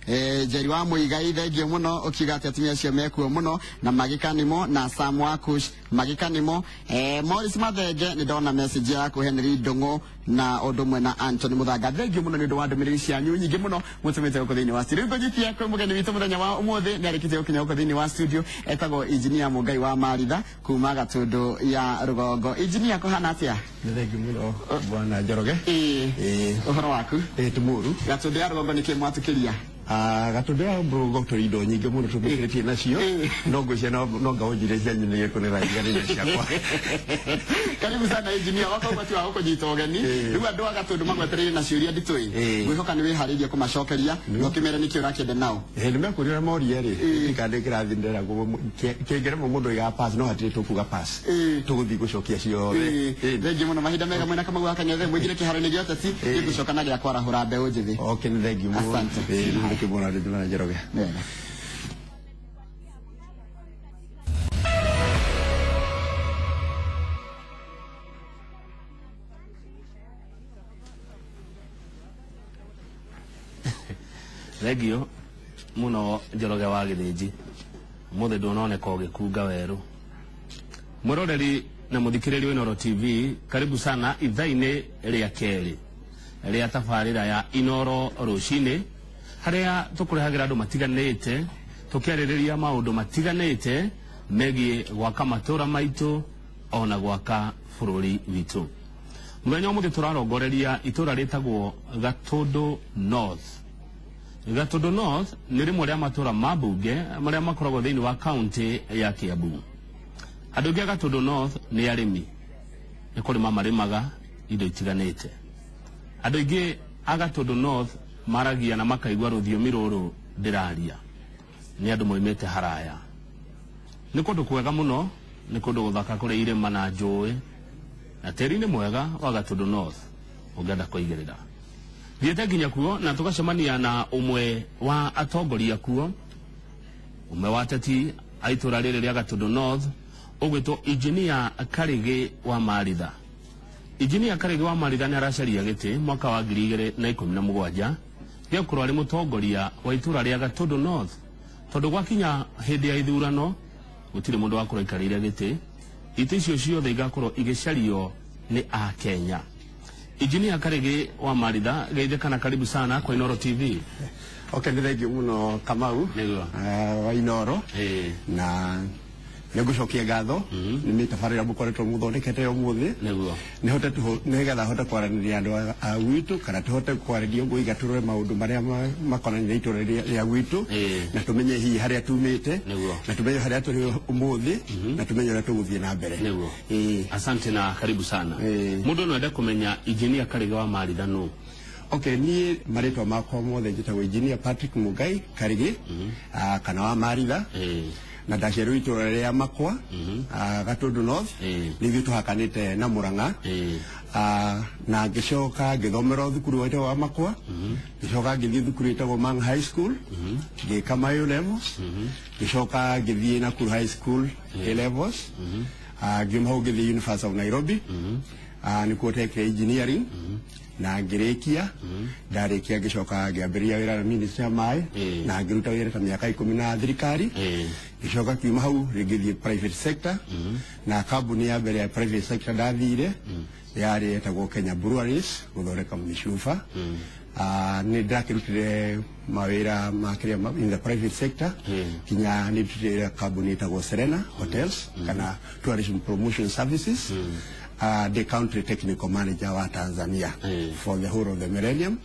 Njeri wa Muigai thengio muno ukiuga ati atumia acio mekuo muno na magikanimo na Sam Wakush magikanimo. Morris Mathenge ni ndona message yaku, Henry Ndung'u na undu mwe na Anthony Muthanga, thengio muno ni undu wa ndumiriri cianyu nyingi muno mutumite guku thiini wa studio. Ngũnyitia kwĩ mũgeni witũ mũthenya wa ũmũthĩ nĩ arĩkĩtie gũkinya gũkũ thĩinĩ wa studio, etagwo Engineer Mũngai wa Maritha kuma Gatũndũ ya Rũgongo. Engineer, kũhana atĩa? Nĩ thengiũ mũno bwana Njoroge. Ĩĩ, ũhoro waku? Ĩĩ, tũmũru. Gatũndũ ya Rũgongo nĩkĩ mwatũkĩria? Gatũndũ ya Rũgongo tũrĩ indo nyingĩ mũno tũmĩkĩrĩtie nacio, no ngwĩciria no ngaũnjire cianyu nĩ gĩkũ nĩ raiganĩire ciakwa. Karibu sana engineer, wakwa ũbati wa gũkũnyita ũgeni. Rĩu andũ a Gatũndũ magwetereire na ciũria nditũ ĩ, ngwĩhoka nĩ wĩharĩirie kũmacokeria na ũkĩmere nĩkĩ ũrakĩenda nao. Ĩĩ, nĩ mekũria ũrĩa moria rĩ, ndikandĩ kĩrathi ndĩragwo kĩngeremo mũndũ oigaga pass, no hatirĩ tũkuga pass, tũgũthiĩ gũcokia ciothe. Thengiũ mũno, mahinda mega mwena Kamau wa Kang'ethe, mũingĩre kĩharo-inĩ gĩa ũteti, gĩgũcoka na gĩa kwarahũra mbeũ njĩthĩ. Okay, nĩ thengiũ mũno. Asante. Ĩĩ, rĩu nĩkĩmona rĩngĩ na Njoroge. Wega. Thengio muno Njoroge wa Gĩthĩnji, ũmũthĩ ndũnoneka ũgĩkunga werũ. Mwĩroreri na mũthikĩrĩria wa Inooro TV, karibu sana ithaa-inĩ rĩa kerĩ rĩa tabarĩra ya Inooro rũcinĩ, harĩa tũkũrehagĩra andũ matiganĩte tũkĩarĩrĩria maũndũ matiganĩte megiĩ gwaka matũra maitũ ona gwaka bũrũri witũ. Mũthenya ũmũthĩ tũrarongoreria itũra rĩtagwo Gatũndũ North. Gatũndũ North nĩ rĩmwe rĩa matũra ma mbunge marĩa makoragwo thĩinĩ wa kaunti ya Kiambu. Andũ aingĩ a Gatũndũ North nĩ arĩmi, nĩ kũrĩma marĩmaga indo itiganĩte. Andũ aingĩ a Gatũndũ North maragia na makaigua rũthiomi rũrũ ndĩraria, nĩ andũ moimĩte haraya. Nĩ kũndũ kwega mũno, nĩ kũndũ gũthaka kũrĩ irĩma na njũĩ, na tĩri nĩ mwega wa Gatũndũ North ũngĩenda kũigĩrĩra. Thiĩte nginya kuo na tũgacemania na ũmwe wa atongoria kuo, ũmwe wa ateti a itũra rĩrĩ rĩa Gatũndũ North, ũgwĩtwo Engineer Karĩgĩ wa Maritha. Engineer Karĩgĩ wa Maritha nĩ aracaria gĩtĩ mwaka wa 2017 gĩa gũkorwo arĩ mũtongoria wa itũra rĩa Gatũndũ North, tondũ gwakinya hĩndĩ ya ithurano gũtirĩ mũndũ wakorwo aikarĩire gĩtĩ. Itĩ icio ciothe igakorwo igĩcario nĩ Akenya. Engineer Karĩgĩ wa Maritha, geithĩka na karibu sana kwa Inooro TV. Okay, nĩ thengiũ mũno Kamau. Nĩguo. Wa Inooro. Na nĩ ngũcokia ngatho nĩ mĩtabarĩra mũkoretwo mũthondekete ũmũthĩ. Nĩguo. Nĩhote nĩgetha hote kwaranĩria andũ a gwitũ, kana tũhote kwarĩria ũguo iga tũrore maũndũ marĩa makonainie na itũra rĩa gwitũ, na tũmenye hihi harĩa tumĩte, na tũmenye harĩa tũrĩ ũmũthĩ, na tũmenye ũrĩa tũgũthiĩ na mbere. Nĩguo. Asante na karibu sana. Mũndũ no ende kũmenya Engineer Karĩgĩ wa Maritha nũ? Okay, niĩ marĩtwa makwa mothe njĩtagwo Engineer Patrick Mugai Karĩgĩ, kana wa Maritha. Na ndaciarirwo itũra rĩa Makwa, Gatũndũ North, nĩ ithuĩ tũhakanĩte na Mũrang'a. Na ngĩcoka ngĩthomera thukuru wetagwo wa Makwa, ngĩcoka ngĩthiĩ thukuru ĩtagwo Mang High School, ngĩka my O levels, ngĩcoka ngĩthiĩ Nakuru High School A levels, ngiuma hau ngĩthiĩ University of Nairobi, nĩkuo tekire engineering, na ngĩrĩkia. Ndarĩkia ngĩcoka ngĩambĩrĩria wĩra na ministry ya maĩ, na ngĩruta wĩra ta mĩaka 10 na thirikari. Ngĩcoka kiuma hau rĩngĩ thiĩ private sector, na kambuni ya mbere ya private sector ndathire yarĩ etagwo Kenya Breweries, gũthondeka mĩcuba. Nĩ ndakĩrutire mawĩra ma kĩrĩa in the private sector, kinya nĩ ndutire kambuni ĩtagwo Serena Hotels kana Tourism Promotion Services, the country technical manager wa Tanzania for the whole of the millennium,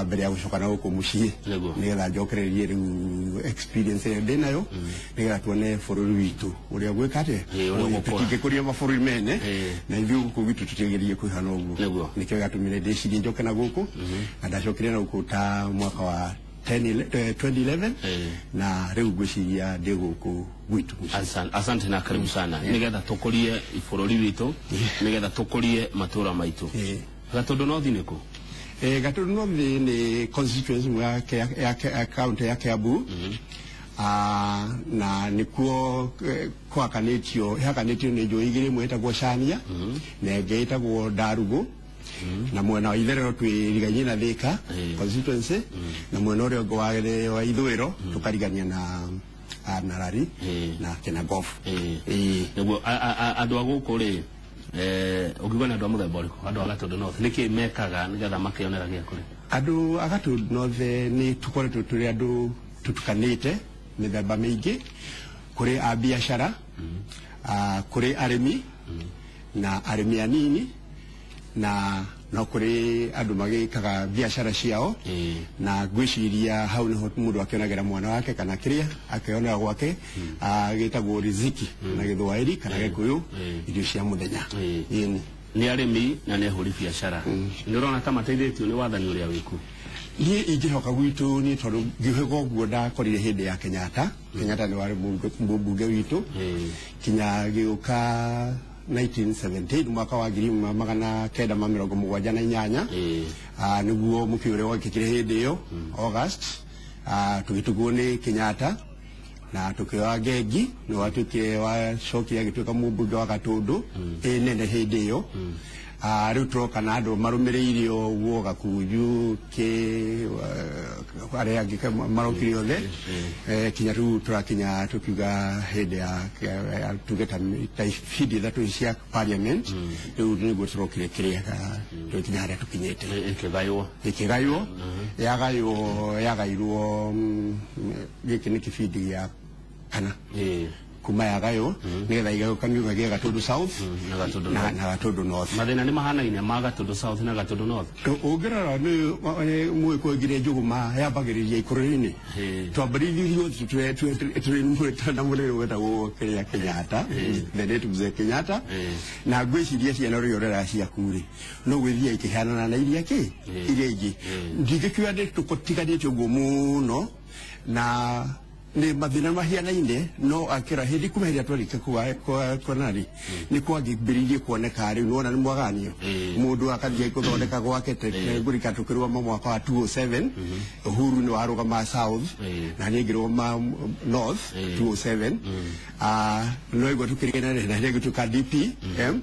mbere ya gũcoka na gũkũ mũciĩ nĩgetha njokererie rĩu experience ĩrĩa ndĩ nayo, nĩgetha tuone bũrũri witũ ũrĩa gwĩka atĩa. Tũtingĩkũria mabũrũri mene na ithuĩ gũkũ gwitũ tũtigerie kwĩhana ũguo. Nĩkĩo gĩatũmire ndĩcirie njoke na gũkũ, na ndacokire na gũkũ ta mwaka wa 2011, na rĩu ngwĩciria ndĩ gũkũ gwitũ. Asante na karibu sana. Nĩgetha tũkũrie bũrũri witũ, nĩgetha tũkũrie matũra maitũ. Gatũndũ North nĩ kũ? Gatũndũ North nĩ constituency ya county ya Kiambu, na nĩkuo kũhakanĩtio, ĩhakanĩtio nĩ njũĩ igĩrĩ, ĩmwe ĩtagwo Cania na ĩngĩ ĩtagwo Ndarugũ. Na mwena wa itherero twirigainie na Thika constituency, na mwena ũrĩa ũngĩ wa ithũĩro tũkarigania na Narari na Kinangop. Nĩguo andũ a gũkũ rĩ, ũngiuga nĩ andũ a mũthemba ũrĩkũ? Andũ a Gatundu North nĩkĩ mekaga nĩgetha makĩonera gĩa kũrĩa? Andũ a Gatundu North nĩ tũkoretwo tũrĩ andũ tũtukanĩte mĩthemba mĩingĩ, kũrĩ a biacara, kũrĩ arĩmi na arĩmi anini, na no kũrĩ andũ magĩkaga biacara ciao, na ngwĩciria hau nĩho mũndũ akĩonagĩra mwana wake kana kĩrĩa akĩonera gwake, gĩtagwo riziki na Gĩthwaĩri kana Gĩkũyũ, irio cia mũthenya. Nĩ arĩmi na nĩ ahũri biacara. Nĩ ũrona ta mateithĩtio nĩ wathani ũrĩa wĩkuo? Niĩ ingĩhoka gwitũ niĩ tondũ ngĩhĩga ũguo ndakorire hĩndĩ ya Kenyatta. Kenyatta nĩ warĩ mũmbunge witũ kinya gĩũka 1978, mwaka wa 1978, nĩguo mũkĩ ũrĩa wekĩkire hĩndĩ ĩyo August, tũgĩtugwo nĩ Kenyatta na tũkĩoya Ngengi, nĩ watuĩkire wacokire agĩtuĩka mũmbunge wa Gatundu ĩ nene hĩndĩ ĩyo. Rĩu tũroka na andũ marũmĩrĩire ũguo Gakunju kĩ arĩa angĩ marokire othe, kinya rĩu tũrakinya tũkiuga hĩndĩ ya tuge ta ibindi ithatũ cia parliament, rĩu nĩguo tũrokire kĩrĩa tũkinya harĩa tũkinyĩte. Ĩkĩgaywo. Ĩkĩgaywo, yagairwo gĩkĩ nĩ kĩbindi gĩa kana kuma yagaywo nigetha igayũkanio gĩa Gatundu South na Gatundu North. Mathĩna nĩ mahanaine ma Gatundu South na Gatundu North? Ũngĩrora nĩ mũgĩkũyũ njũgũma yambagĩrĩria ikũrũ-inĩ, twambĩrĩirio tũrĩ na mũrĩrĩ wetagwo kĩrĩa Kenyatta, the late Mzee Kenyatta, na ngwĩciria ciana ũrĩa ũrera ciaku rĩ no gwĩthiĩ ikĩhanana na iria kĩ iria ingĩ. Ndingĩkiuga nĩ tũtiganĩte ũguo mũno na nĩ mathĩna mahianaine, no akĩra hĩndĩ kuma hĩndĩ twarĩkia kuonana nĩ kwangĩmbĩrĩirie kuoneka rĩu nĩwona nĩ mwaganio mũndũ akathiĩ gũthondeka gwake. Ngũrika tũkĩrũgama mwaka wa 2007, Uhuru nĩ warũgama South na niĩ ngĩrũgama North 2007, no igua tũkĩrigana na hĩndĩ ĩngĩ DPM,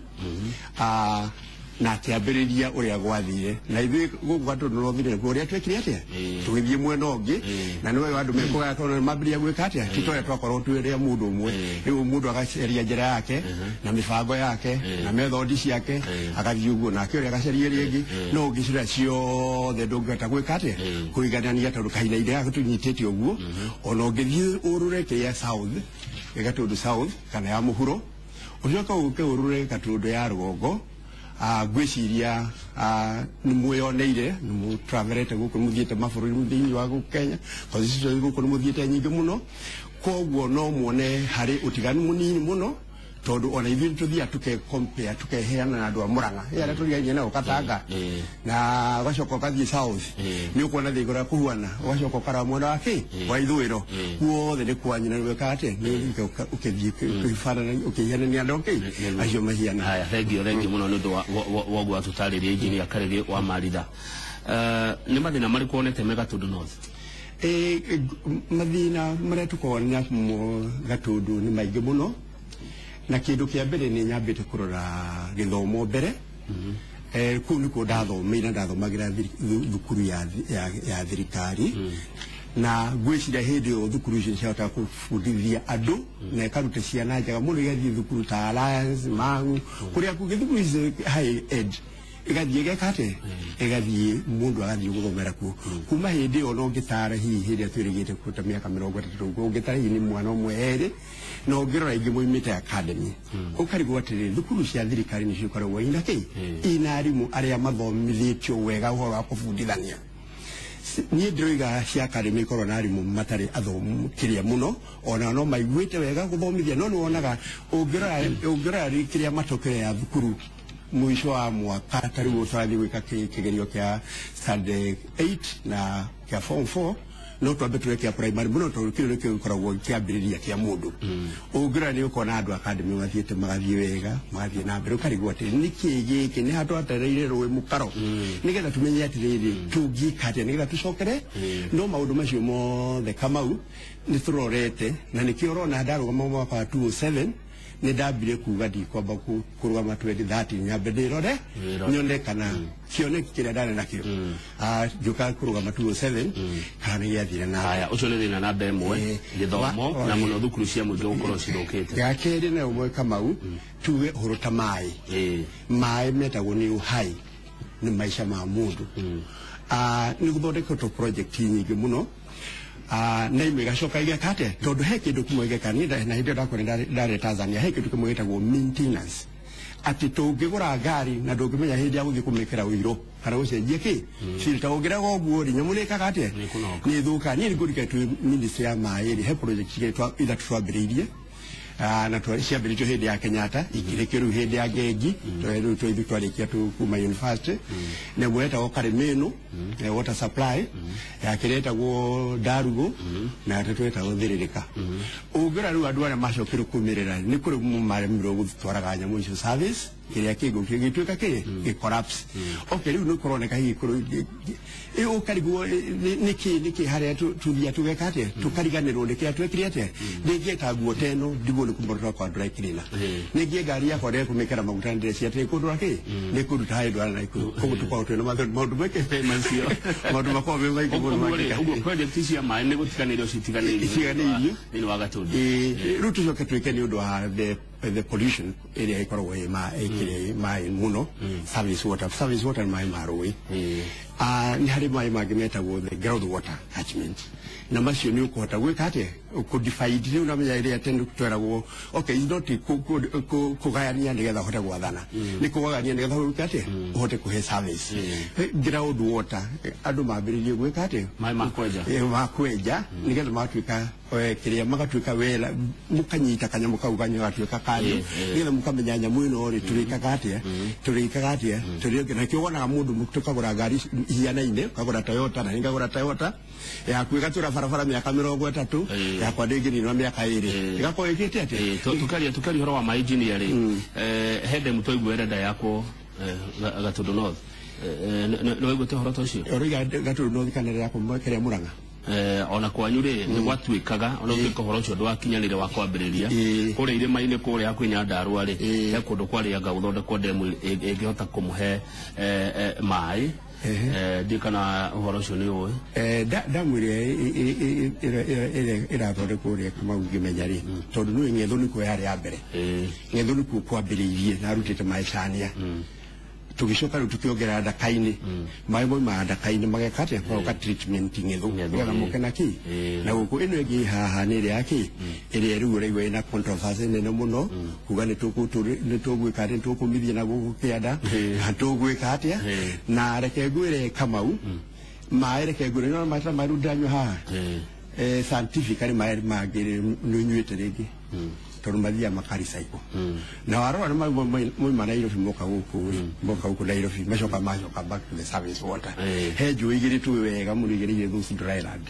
na kĩambĩrĩria ũrĩa gwathire na ithuĩ gũkũ Gatundu North nĩkuo ũrĩa twekire atĩa, tũgĩthiĩ mwena ũngĩ, na nĩwe andũ mekũgaya tondũ mambĩrĩria gwĩka atĩa, ti torĩa twakorwo twĩrĩa mũndũ ũmwe. Rĩu mũndũ agacaria njĩra yake na mĩbango yake na methodi ciake agathiĩ ũguo, nake ũrĩa agacaria ĩrĩa ĩngĩ, no ũngĩcira ciothe ndũngĩhota gwĩka atĩa kũiganania, tondũ kahinda-inĩ gaka tũnyitĩte ũguo. Ona ũngĩthiĩ ũrũre kĩrĩa South, Gatundu South kana ya mũhuro, ũcoke ũke ũrũre Gatundu ya rũgongo, ngwĩciria nĩ mwĩyoneire, nĩ mũtravelete gũkũ, nĩ mũthiĩte mabũrũri thĩinĩ wa gũkũ Kenya, constituency gũkũ nĩ mũthiĩte nyingĩ mũno, koguo no muone harĩ ũtiganu mũnini mũno, tondũ ona ithuĩ nĩtũthiaga tũke-compare tũkeheana na andũ a Murang'a arĩa tũrigainie nao Katanga, na ũgacoka ũgathiĩ South nĩ ũkuona thĩ ũrĩa kũhuana, ũgacoka ũkarora mwena wa kĩ wa ithũĩro, guothe nĩ kwanyu na nĩwĩkaga atĩa, nĩ ũkĩthiĩ ũkĩhianania andũ kĩ acio mahiana. Haya, thengio mũno nĩ ũndũ wa ũguo watũtarĩria Engineer Karĩgĩ wa Maritha. Nĩ mathĩna marĩkũ wonete me Gatundu North? Mathĩna marĩa tũkoragwo namo Gatundu nĩ maingĩ mũno, na kĩndũ kĩa mbere nĩ nyambĩte kũrora gĩthomo mbere. Kũu nĩkuo ndathomeire, ndathomagĩra thukuru ya thirikari, na ngwĩciria hĩndĩ ĩyo thukuru icio ciahotaga kũbundithia andũ na ĩkaruta ciana njega mũno, igathiĩ thukuru ta Alliance, Mang'u, kũrĩa kũngĩ thukuru icio high ed igathiĩ ĩgeka atĩa, ĩgathiĩ mũndũ agathiĩ gũthomera kuo. Kuma hĩndĩ ĩyo no ngĩtara hihi hĩndĩ ĩrĩa twĩrĩgĩte kuo ta mĩaka 30 ũguo, ũngĩtara hihi nĩ mwana ũmwe erĩ, na ũngĩrora ingĩ moimĩte academy, ũkarigwo atĩrĩrĩ, thukuru cia thirikari nĩcio ikoragwo ina kĩ ina arimũ arĩa mathomithĩtio wega ũhoro wa kũbundithania. Niĩ ndĩroiga cia academy ikorwo na arimũ matarĩ athomu kĩrĩa mũno, ona no maiguĩte wega gũthomithia, no nĩwonaga ũngĩrora kĩrĩa matokeo ya thukuru mwisho wa mwaka ta rĩu tũrathiĩ gwĩka kĩgerio kĩa standard 8 na kĩa form 4, no twambe tũre kĩa primary mũno, tondũ kĩu nĩkĩo gĩkoragwo kĩambĩrĩria kĩa mũndũ. Ũngĩrora nĩ ũkona andũ academy mathiĩte magathiĩ wega, magathiĩ na mbere, ũkarigwo atĩrĩ nĩkĩ gĩkĩ, nĩ handũ hatereire rũĩ mũkaro, nĩgetha tũmenye atĩrĩrĩ tũngĩka atĩa nĩgetha tũcokere. No maũndũ macio mothe Kamau nĩ tũrorete, na nĩkĩo ũrona ndarũgama mwaka wa 2007 Nĩ ndambire kuga ndikwamba kũrũgama 2030 nyambe ndĩrore nyone kana kĩoneki kĩrĩa ndarĩ nakĩo. Ngĩũka kũrũgama 2007 kana nĩ gĩathire na haya ũcio nĩ thĩna namba ĩmwe, gĩthomo na mũno thukuru cia mũingĩ gũkorwo cithũkĩte. Ya kerĩ na ũmwe Kamau, tuge ũhoro ta maĩ. Maĩ metagwo nĩ uhai, nĩ maica ma mũndũ. Nĩ gũthondeketwo project nyingĩ mũno, na imwe igacoka igeka atĩa, tondũ he kĩndũ kĩmwe gĩka niĩ na hĩndĩ ĩyo ndakorwo ndarĩ Tanzania, he kĩndũ kĩmwe gĩtagwo maintenance, atĩ tũngĩgũra ngari na ndũngĩmenya hĩndĩ ya gũthiĩ kũmĩkĩra ũiro kana gũcenjia kĩ filter, ũngĩrega ũguo rĩ, nyamũ nĩĩkaga atĩa, nĩ ĩthũkaga. Niĩ nĩngũrika twĩ ministry ya maĩ rĩ, he project igĩrĩ ithatũ twambĩrĩirie, na ciambĩrĩirio hĩndĩ ya Kenyatta, ikĩrĩkio rĩu hĩndĩ ya Ngengi, rĩu ithuĩ twarĩkia kuma university. Na ĩmwe yetagwo Karimeno water supply, ya kerĩ yetagwo Ndarugo, na ya gatatũ yetagwo Thĩrĩrĩka. Ũngĩrora rĩu andũ arĩa macokire kũmĩrĩra nĩ kũrĩ maremirwo gũtwaraga nyamũ icio service, kĩrĩa kĩngĩ gĩtuĩka kĩ gĩ collapse. Okay, rĩu nĩ kũroneka hihi ũkarigwo nĩkĩ harĩa tũthia tũgeka atĩa, tũkariganĩrwo nĩ kĩrĩa twekire atĩa. Ndĩngĩeta nguo ta ĩno ndigwo nĩ kũmũrora kwa dry cleaner, nĩngĩ ngari yakwa ndĩkũmĩkĩra maguta ndĩrecia atĩ kũndũra kĩ nĩ kũruta harĩ ndwara na ikũrũ. Koguo tũkoragwo twĩna maũndũ meke macio maũndũ makoragwo me maingĩ mũno mangĩka. Ũguo project cia maĩ nĩ gũtiganĩrio citiganĩirio thĩinĩ wa Gatũndũ. Rĩu tũcoke twĩke nĩ ũndũ wa the pollution ĩrĩa ĩkoragwo ĩ ĩkĩrĩa maĩ mũno, service water. Service water nĩ maĩ ma rũĩ. Nĩ harĩ maĩ mangĩ metagwo the ground water catchment, na macio nĩ ũkũhota gwĩka atĩa, kũ divide. Rĩu namenya ĩrĩa tene tweragwo, okay, it's not kũgayania nĩgetha ũhote gwathana, nĩ kũgayania nĩgetha ũke atĩa, ũhote kũhe service. Ground water andũ mambĩrĩrie gwĩka atĩa, maĩ ma kwenja, ma kwenja nĩgetha magatuĩka kĩrĩa magatuĩka wera, mũkanyita kanyamũ kau kanyu gatuĩka kanyu, nĩgetha mũkamenya nyamũ ĩno rĩ, tũrĩkaga atĩa, tũrĩkaga atĩa, tũrĩ nakĩo. Wonaga mũndũ tũkagũra ngari ihianaine, ũkagũra Toyota na ngagũra Toyota yaku, ĩgatũra barabara mĩaka 30, yakwa ndĩngĩninwo mĩaka 2, ĩgakorwo ĩkĩte atĩa. Tukaria ũhoro wa maĩ engineer rĩ, he ndemu twaigua ĩrenda yakwo Gatũndũ North, nĩ waiguĩte ũhoro ta ũcio? Ũroiga Gatũndũ North kana ĩrĩa yakwo kĩrĩa Mũrang'a? Ona kwanyu rĩ, nĩ gwatuĩkaga ona gũtuĩka ũhoro ũcio ndwakinyanĩire wa kwambĩrĩria kũrĩa irĩma-inĩ kũrĩa hakuhĩ Nyandarũa rĩ, he kũndũ kwarĩanga gũthondekwo ndemu ĩngĩhota kũmũhe maĩ. Ndiũ kana ũhoro ũcio nĩ ũĩ. Ndamu ĩrĩa ĩrathondekwo ũrĩa Kamau ngĩmenya rĩ, tondũ nĩũĩ Ng'ethũ nĩkuo yarĩ ya mbere, Ng'ethũ nĩkuo kwambĩrĩirie na arutĩte maĩ Cania, tũgĩcoka rĩu tũkĩongerera ndaka-inĩ, maĩ moimaga ndaka-inĩ mageka atĩa, magoka treatment Ng'ethũ nĩgetha moke na kĩ na gũkũ. Ĩno ĩngĩ haha nĩ ĩrĩa ya kĩ ĩrĩa rĩu ũraigua ĩna controversy nene mũno, kuga nĩ tũgwĩka atĩa, nĩ tũkũmithia na gũkũ kĩanda na tũgwĩka atĩa. Na reke ngwĩre Kamau, maĩ, reke ngwĩre no maĩ ta maĩ rĩu ndĩranyua haha, scientifically maĩ mangĩ nĩ ũnyuĩte rĩngĩ, tondũ mathiaga makarecycle, na warora nĩ moima Nairobi moka gũkũ rĩ, moka gũkũ Nairobi macoka back to the service water. He njũĩ igĩrĩ tũĩ wega mũno igĩrĩ those dryland,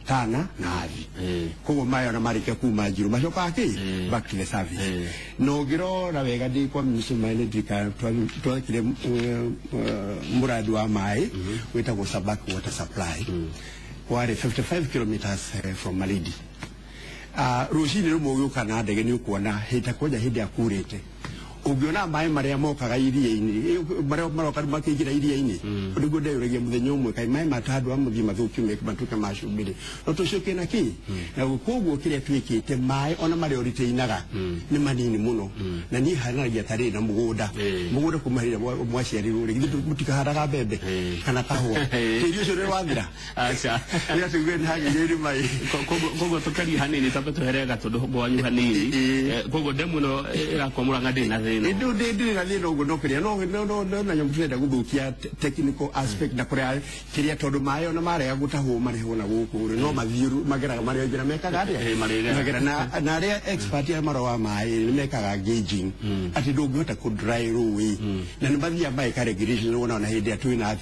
Tana na Athi. Koguo maĩ ona marĩkia kuma Njirũ macokaga kĩ back to the service. Na ũngĩrora wega ndĩ kwa ministry maĩ nĩ ndirikana twekire mũradi wa maĩ wĩtagwo Sabak water supply, warĩ 55 kilometers from Malindi. Rũcinĩ rũmwe ũgĩũka na ndege nĩ ũkuona hĩta kwanja hĩndĩ ya kurĩte, ũngĩona maĩ marĩa mokaga iria-inĩ, marĩa maroka makĩingĩra iria-inĩ, nĩguo ndeyũragia mũthenya ũmwe kaĩ maĩ ma handũ ha mũthiĩ mathũkio matuĩke ma cumbĩ, no tũcoke na kĩ na koguo kĩrĩa twĩkĩte maĩ ona marĩa ũrĩtĩinaga nĩ manini mũno. Na niĩ hananagia tarĩ na mũgũnda, mũgũnda kuma rĩrĩa mwaciarirwo rĩ, githĩ mũtikahandaga mbembe kana kahũa, tĩri ũcio nĩ wathira? Aca. Rĩrĩa tuge nĩ hagĩire irima. Koguo tũkaria hanini tambe tũhere Gatũndũ gwanyu hanini. Koguo ndemu ĩno ĩrakwo Mũrang'a ndĩrĩ na thĩna? Ndĩrĩ na thĩna ũguo, no kĩrĩa no na nyamũ tũrenda gũthũkia technical aspect na kũrĩa kĩrĩa, tondũ maĩ ona marega gũtahwo marehwo na gũkũ rĩ, no mathiĩ mageraga marĩa njĩra mekaga atĩa, magera na arĩa expert arĩa maroa maĩ nĩ mekaga gauging atĩ ndũngĩhota kũ dry rũĩ, na nĩ mathiaga mageka regulation. Nĩ wona ona hĩndĩ ĩrĩa twĩna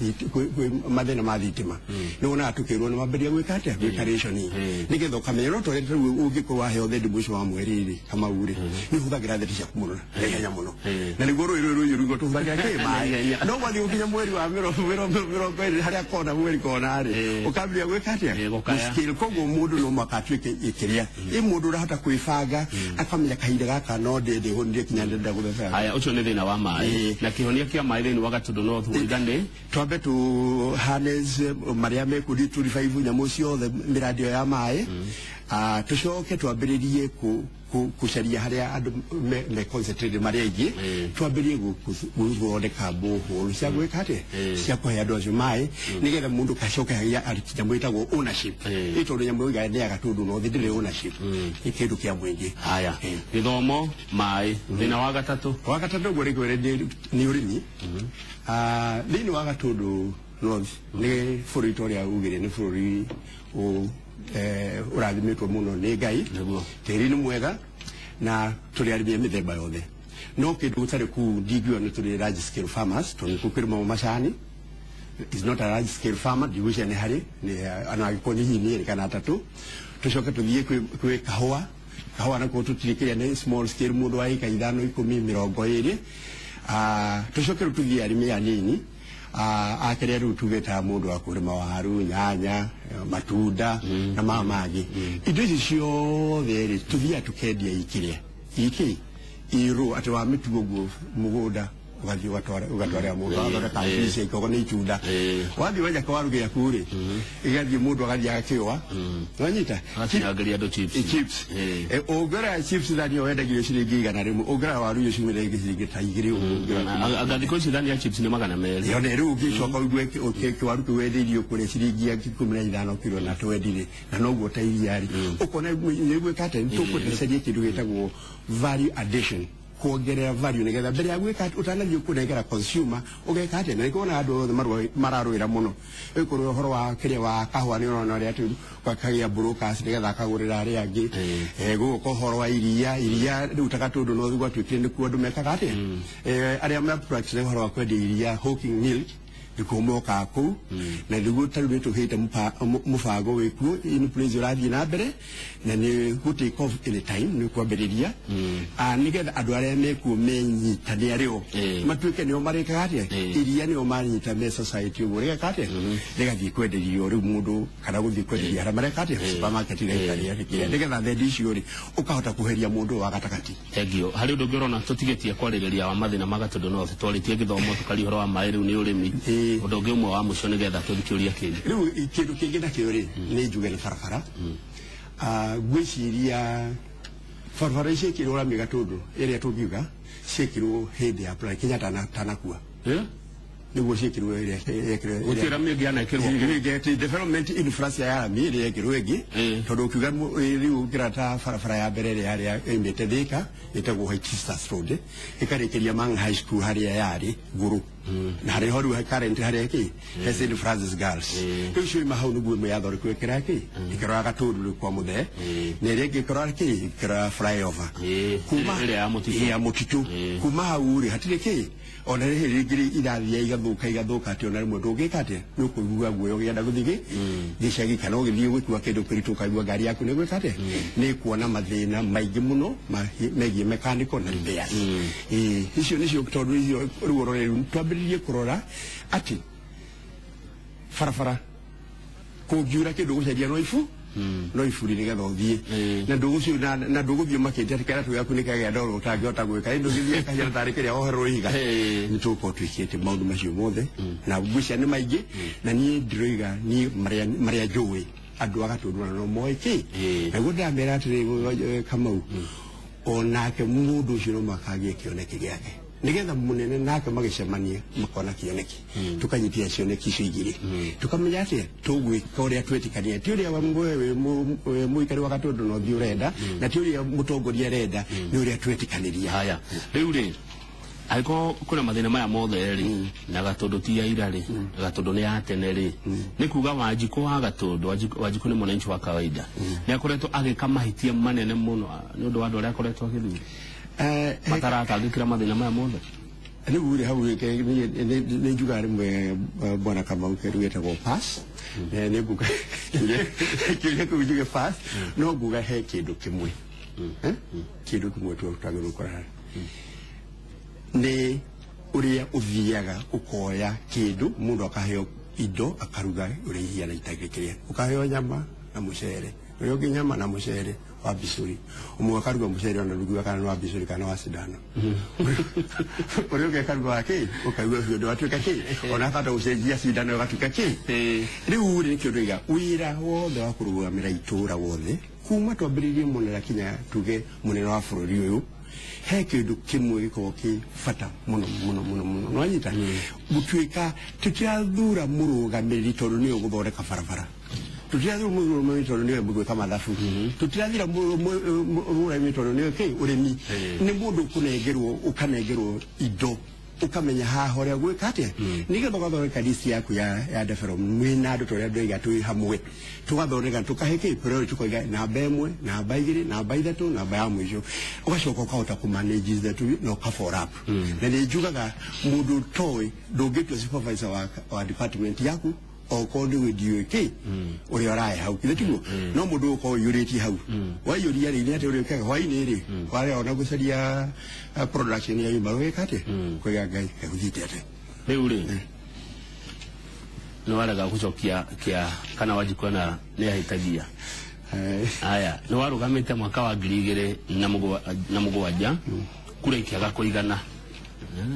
mathĩna ma thitima, nĩ wonaga tũkĩrwo nĩ mambĩrĩria gwĩka atĩa, gwĩka rationing, nĩgetha ũkamenya. No tũrĩa rĩu ũngĩkorwo waheo thendi mũico wa mweri rĩ, Kamau rĩ, nĩ ũhũthagĩra thendi ciaku mũno na ihenya mũno. muno na niguo rũĩ rũrũ rũiyũru tũhũthagĩra kĩ maĩ no wathiĩ gũkinya mweri wa 20 harĩa kona mweri kona rĩ ũkambĩrĩria gwĩka atĩa scale koguo mũndũ no mũhaka atuĩke ĩkĩrĩa ĩ mũndũ ũrahota kwĩbanga akamenya kahinda gaka no ndĩndĩ hũnire kinya ndĩrenda gũthebea. Haya, ũcio nĩ thĩna wa maĩ na kĩhonia kĩa maĩ thĩinĩ wa Gatũndũ North ũiga nĩ twambe tu harness marĩa mekundi tu revive nyamũ ciothe mĩradi ya maĩ tucoke twambĩrĩrie kucaria haria andu me concentrate maria aingĩ twambĩrĩrie gũthondeka borehole cia gwĩka atĩa cia kũhe andũ acio maĩ nĩgetha mũndũ kacoke hagĩa nyamũ ĩtagwo ownership ĩ tondũ nyamũ ĩyo nĩ ya Gatũndũ North ndĩrĩ ownership nĩ kĩndũ kĩa mũingĩ. Haya, gĩthomo, maĩ, thĩna wa gatatũ. Wa gatatũ ũguo rĩngĩ nĩ ũrĩmi. Thĩinĩ wa Gatũndũ North nĩ bũrũri ta ũrĩa ugire nĩ bũrũri ũrathimĩtwo mũno nĩ Ngai, tĩri nĩ mwega na tũrĩ arĩmi a mĩthemba yothe no kĩndũ gũtarĩ kũu ndingiuga nĩ tũrĩ large scale farmers tondũ nĩkuo kũrĩmagwo macani is not a large scale farmer ndigwĩciria nĩ harĩ ona angĩkorwo nĩ hihi nĩ erĩ kana atatũ. Tũcoke tũthiĩ kwĩ kahũa, kahũa nakuo tũtirĩ kĩrĩa nĩ small scale mũndũ wa ĩka 5 10 20. Tũcoke rĩu tũthiĩ arĩmi anini akĩrĩa rĩu tuge ta mũndũ wa kũrĩma waru, nyanya, matunda na maya mangĩ. Indo ici ciothe rĩ tũthiaga tũkendia ikĩrĩa ikĩ irũ atĩ wa mĩtugo ũguo mũgũnda ũgathiĩ ũgatwarĩra mũndũ agathondeka juice ĩkorwo nĩ itunda wathiĩ wenja kawaru gĩaku rĩ ĩgathiĩ mũndũ agathiĩ agakĩũa wanyita agatinangĩria andũ chips ũngĩrora chips thani ĩyo wendagĩrio ciringi 100 ũngĩrora waru icio ciumĩre ciringi ta 2 ũguo anga thikũ ici thani ya chips nĩ 200. Yone rĩu ũgĩcoka ũigue kĩwaru kĩu wendeirio kũrĩa ciringi 15 kiro na twendire na noguo ta iria rĩ ũkona nĩ gwĩka atĩa tũkũtecaria kĩndũ gĩtagwo value addition kuongerera value nigetha mbere ya gwika utanathiĩ kũnengera consumer ũgeka atĩa na nĩkuona andũ othe mararũĩra mũno ĩkorwo ũhoro wa kĩrĩa wa kahũa nĩ ũrona ũrĩa atĩ gakagĩa brokers nĩgetha akagũrĩra arĩa angĩ gũgũka ũhoro wa iria rĩu ta Gatũndũ North gwatuĩkire nĩkuo andũ mekaga atĩa arĩa ma practice ũhoro wa kwendia iria hawking milk nĩkuo mokaga kũu na nĩguo ta rĩu nĩtũhĩte mũbango wĩkuo in place ũrathiĩ na mbere na nĩ gũ take off any time nĩ kwambĩrĩria nĩgetha andũ arĩa mekuo menyitanĩre arĩo matuĩke nĩo marĩkaga atĩa iria nĩo maranyita me society ũguo rĩgeka atĩa rĩgathiĩ kwenderio rĩu mũndũ kana gũthiĩ kwenderia arĩa mareka atĩa supermarket rĩkarĩa rĩkĩrĩa nĩgetha thendi icio rĩ ũkahota kũheria mũndũ wa gatagatĩ. Thank you. Harĩ ũndũ ũngĩ ũrona tũtigĩtie kwarĩrĩria wa mathĩna ma Gatũndũ North twarĩtie gĩthomo tũkaria ũhoro wa maĩ rĩu nĩ ũrĩmi ũndũ ũngĩ ũmwe wa mũico nĩgetha tũthiĩ kĩũria kĩngĩ. Rĩu kĩndũ kĩngĩ nakĩo rĩ nĩ njuge nĩ barabara. Ngwĩciria barabara ici ciĩkĩrwo rami Gatũndũ ĩrĩa tũngiuga ciĩkĩrwo hĩndĩ ya President Kenyatta atanakua nĩguo ciĩkĩrwo ĩrĩa yekĩrwo gũtirĩ rami ĩngĩ yanekĩrwo development infrastructure ya rami ĩrĩa yekĩrwo ĩngĩ tondũ ũkiuga rĩu ũngĩra ta barabara ya mbere ĩrĩa yarĩ ĩmĩte Thika ĩtagwo White Stars Road ĩkarĩkĩria Mang High School harĩa yarĩ Ngũrũ na harĩa ho rĩu current harĩa kĩ he St Francis Girls rĩu ciuma hau nĩguo ĩmwe yathondekwo ĩkĩra kĩ ĩkĩrora Gatũndũ rĩu kwa Mũthee na ĩrĩa ĩngĩ ĩkĩrora kĩ ĩkĩrora flyover kuma ĩrĩa ya mũtitũ kuma hau rĩ hatirĩ kĩ ona rĩrĩ rĩngĩ irathiĩ igathũka atĩ ona rĩmwe ndũngĩka atĩa nĩ ũkũigua guoya ũgĩenda gũthiĩ gĩcagi kana ũgĩthiĩ gũkua kĩndũ kĩritũ ũkaigua ngari yaku nĩ gwĩka atĩa nĩ kuona mathĩna maingĩ mũno megiĩ mechanical na repairs. Icio nĩcio tondũ icio rĩu ũrore rĩu twambĩrĩrie kũrora atĩ barabara kũngiura kĩndũ gũcaria no ibu no iburi nĩgetha ũthiĩ na ndũgũcio na ndũgũthiĩ makĩria atĩ kĩratũ gĩaku nĩ kagĩa ndoro ũtangĩhota gwĩka ĩndĩ ũgĩthiĩ kahiana tarĩ kĩrĩa woherwo ihiga nĩ tũgũkorwo twĩkĩte maũndũ macio mothe na ngwĩciria nĩ maingĩ na niĩ ndĩroiga niĩ marĩa njũĩ andũ a Gatũndũ na no moĩ kĩ naguo ndĩramera atĩrĩ Kamau onake mũndũ ũcio no mũhaka agĩe kĩoneki gĩake nigetha munene nake magicemania makona kioneki tukanyitia cioneki icio igiri tukamenya atia tugwika uria twetikania ti uria we muikari wa Gatundu no thi urenda na ti uria mutongoria arenda ni uria twetikaniria. Haya riu ri angĩkorwo kwĩna mathĩna maya mothe rĩ na Gatundu ti ya ira rĩ Gatundu nĩ ya tene rĩ nĩ kuga Wanjikũ wa Gatundu Wanjikũ nĩ mwananchi wa kawaida nĩ akoretwo agĩka mahĩtia manene mũno nĩ ũndũ wa andũ arĩa akoretwo agĩthura mataratangĩkĩra mathĩna maya mothe. Rĩu rĩ hau nĩ njugaga rĩmwe bwana Kamau kĩndũ gĩtagwo pass nĩ nguga kĩũria kĩu njuge pass no nguga he kĩndũ kĩmwe kĩndũ kĩmwe twagĩrĩirwo kũrora. Nĩ ũrĩa ũthiaga ũkoya kĩndũ mũndũ akaheo indo akaruga ũrĩa ihiana itagĩkĩrĩa ũkaheo nyama na mũcere ũrĩa ũngĩ nyama na mũcere wa bicuri ũmwe akaruga mũcere ona ndũngiuga kana nĩ wa bicuri kana wa cindano ũrĩa ũngĩ akaruga wa kĩ ũkaigua ũcio ndwatuĩka kĩ ona akahota gũcenjia cindano ĩgatuĩka kĩ. Rĩu rĩ nĩkĩo ndoiga wĩra wothe wa kũrũgamĩra itũũra wothe kuma twambĩrĩirie mũnene kinya tuge mũnene wa bũrũri ũyũ he kĩndũ kĩmwe gĩkoragwo kĩ bata mũno mũno mũno mũno nĩwanyita gũtuĩka tũtirathura mũrũgamĩrĩri tondũ nĩwe ũgũthondeka barabara tũtirathura mũrũgamĩrĩri tondũ nĩwe mũgwĩka mathabu tũtirathura mũrũgamĩrĩri tondũ nĩwe kĩ ũrĩmi nĩ mũndũ ũkũnengerwo ũkanengerwo indo ukamenya haha ũrĩa gwĩka atĩa nĩgetha ũgathondeka list yaku ya development mwĩna andũ ta ũrĩa ndoiga twĩ hamwe tũgathondeka tũkahe kĩ priority tũkoiga namba ĩmwe namba igĩrĩ namba ithatũ namba ya mũico ũgacoka ũkahota kũ manage the two na ũka follow up na nĩ njugaga mũndũ ũtoĩ ndũngĩtua supervisor wa department yaku okorwo nĩ ndiũĩ kĩ ũrĩa ũrae hau githĩ tiguo no mũndũ ũkorwo ũiyũrĩtie hau waiyũria rĩ nĩ atĩ ũrĩa ũkaga hwainĩ rĩ warĩa ona gũcaria production ya yuma ũgĩka atĩa kwĩga Ngai gũthiĩte atĩa rĩu rĩ nĩ warega gũcokia kĩa kana Wanjikũ nĩ ahĩtagia aya nĩ warũgamĩte mwaka wa 2007 kura ikĩaga kũigana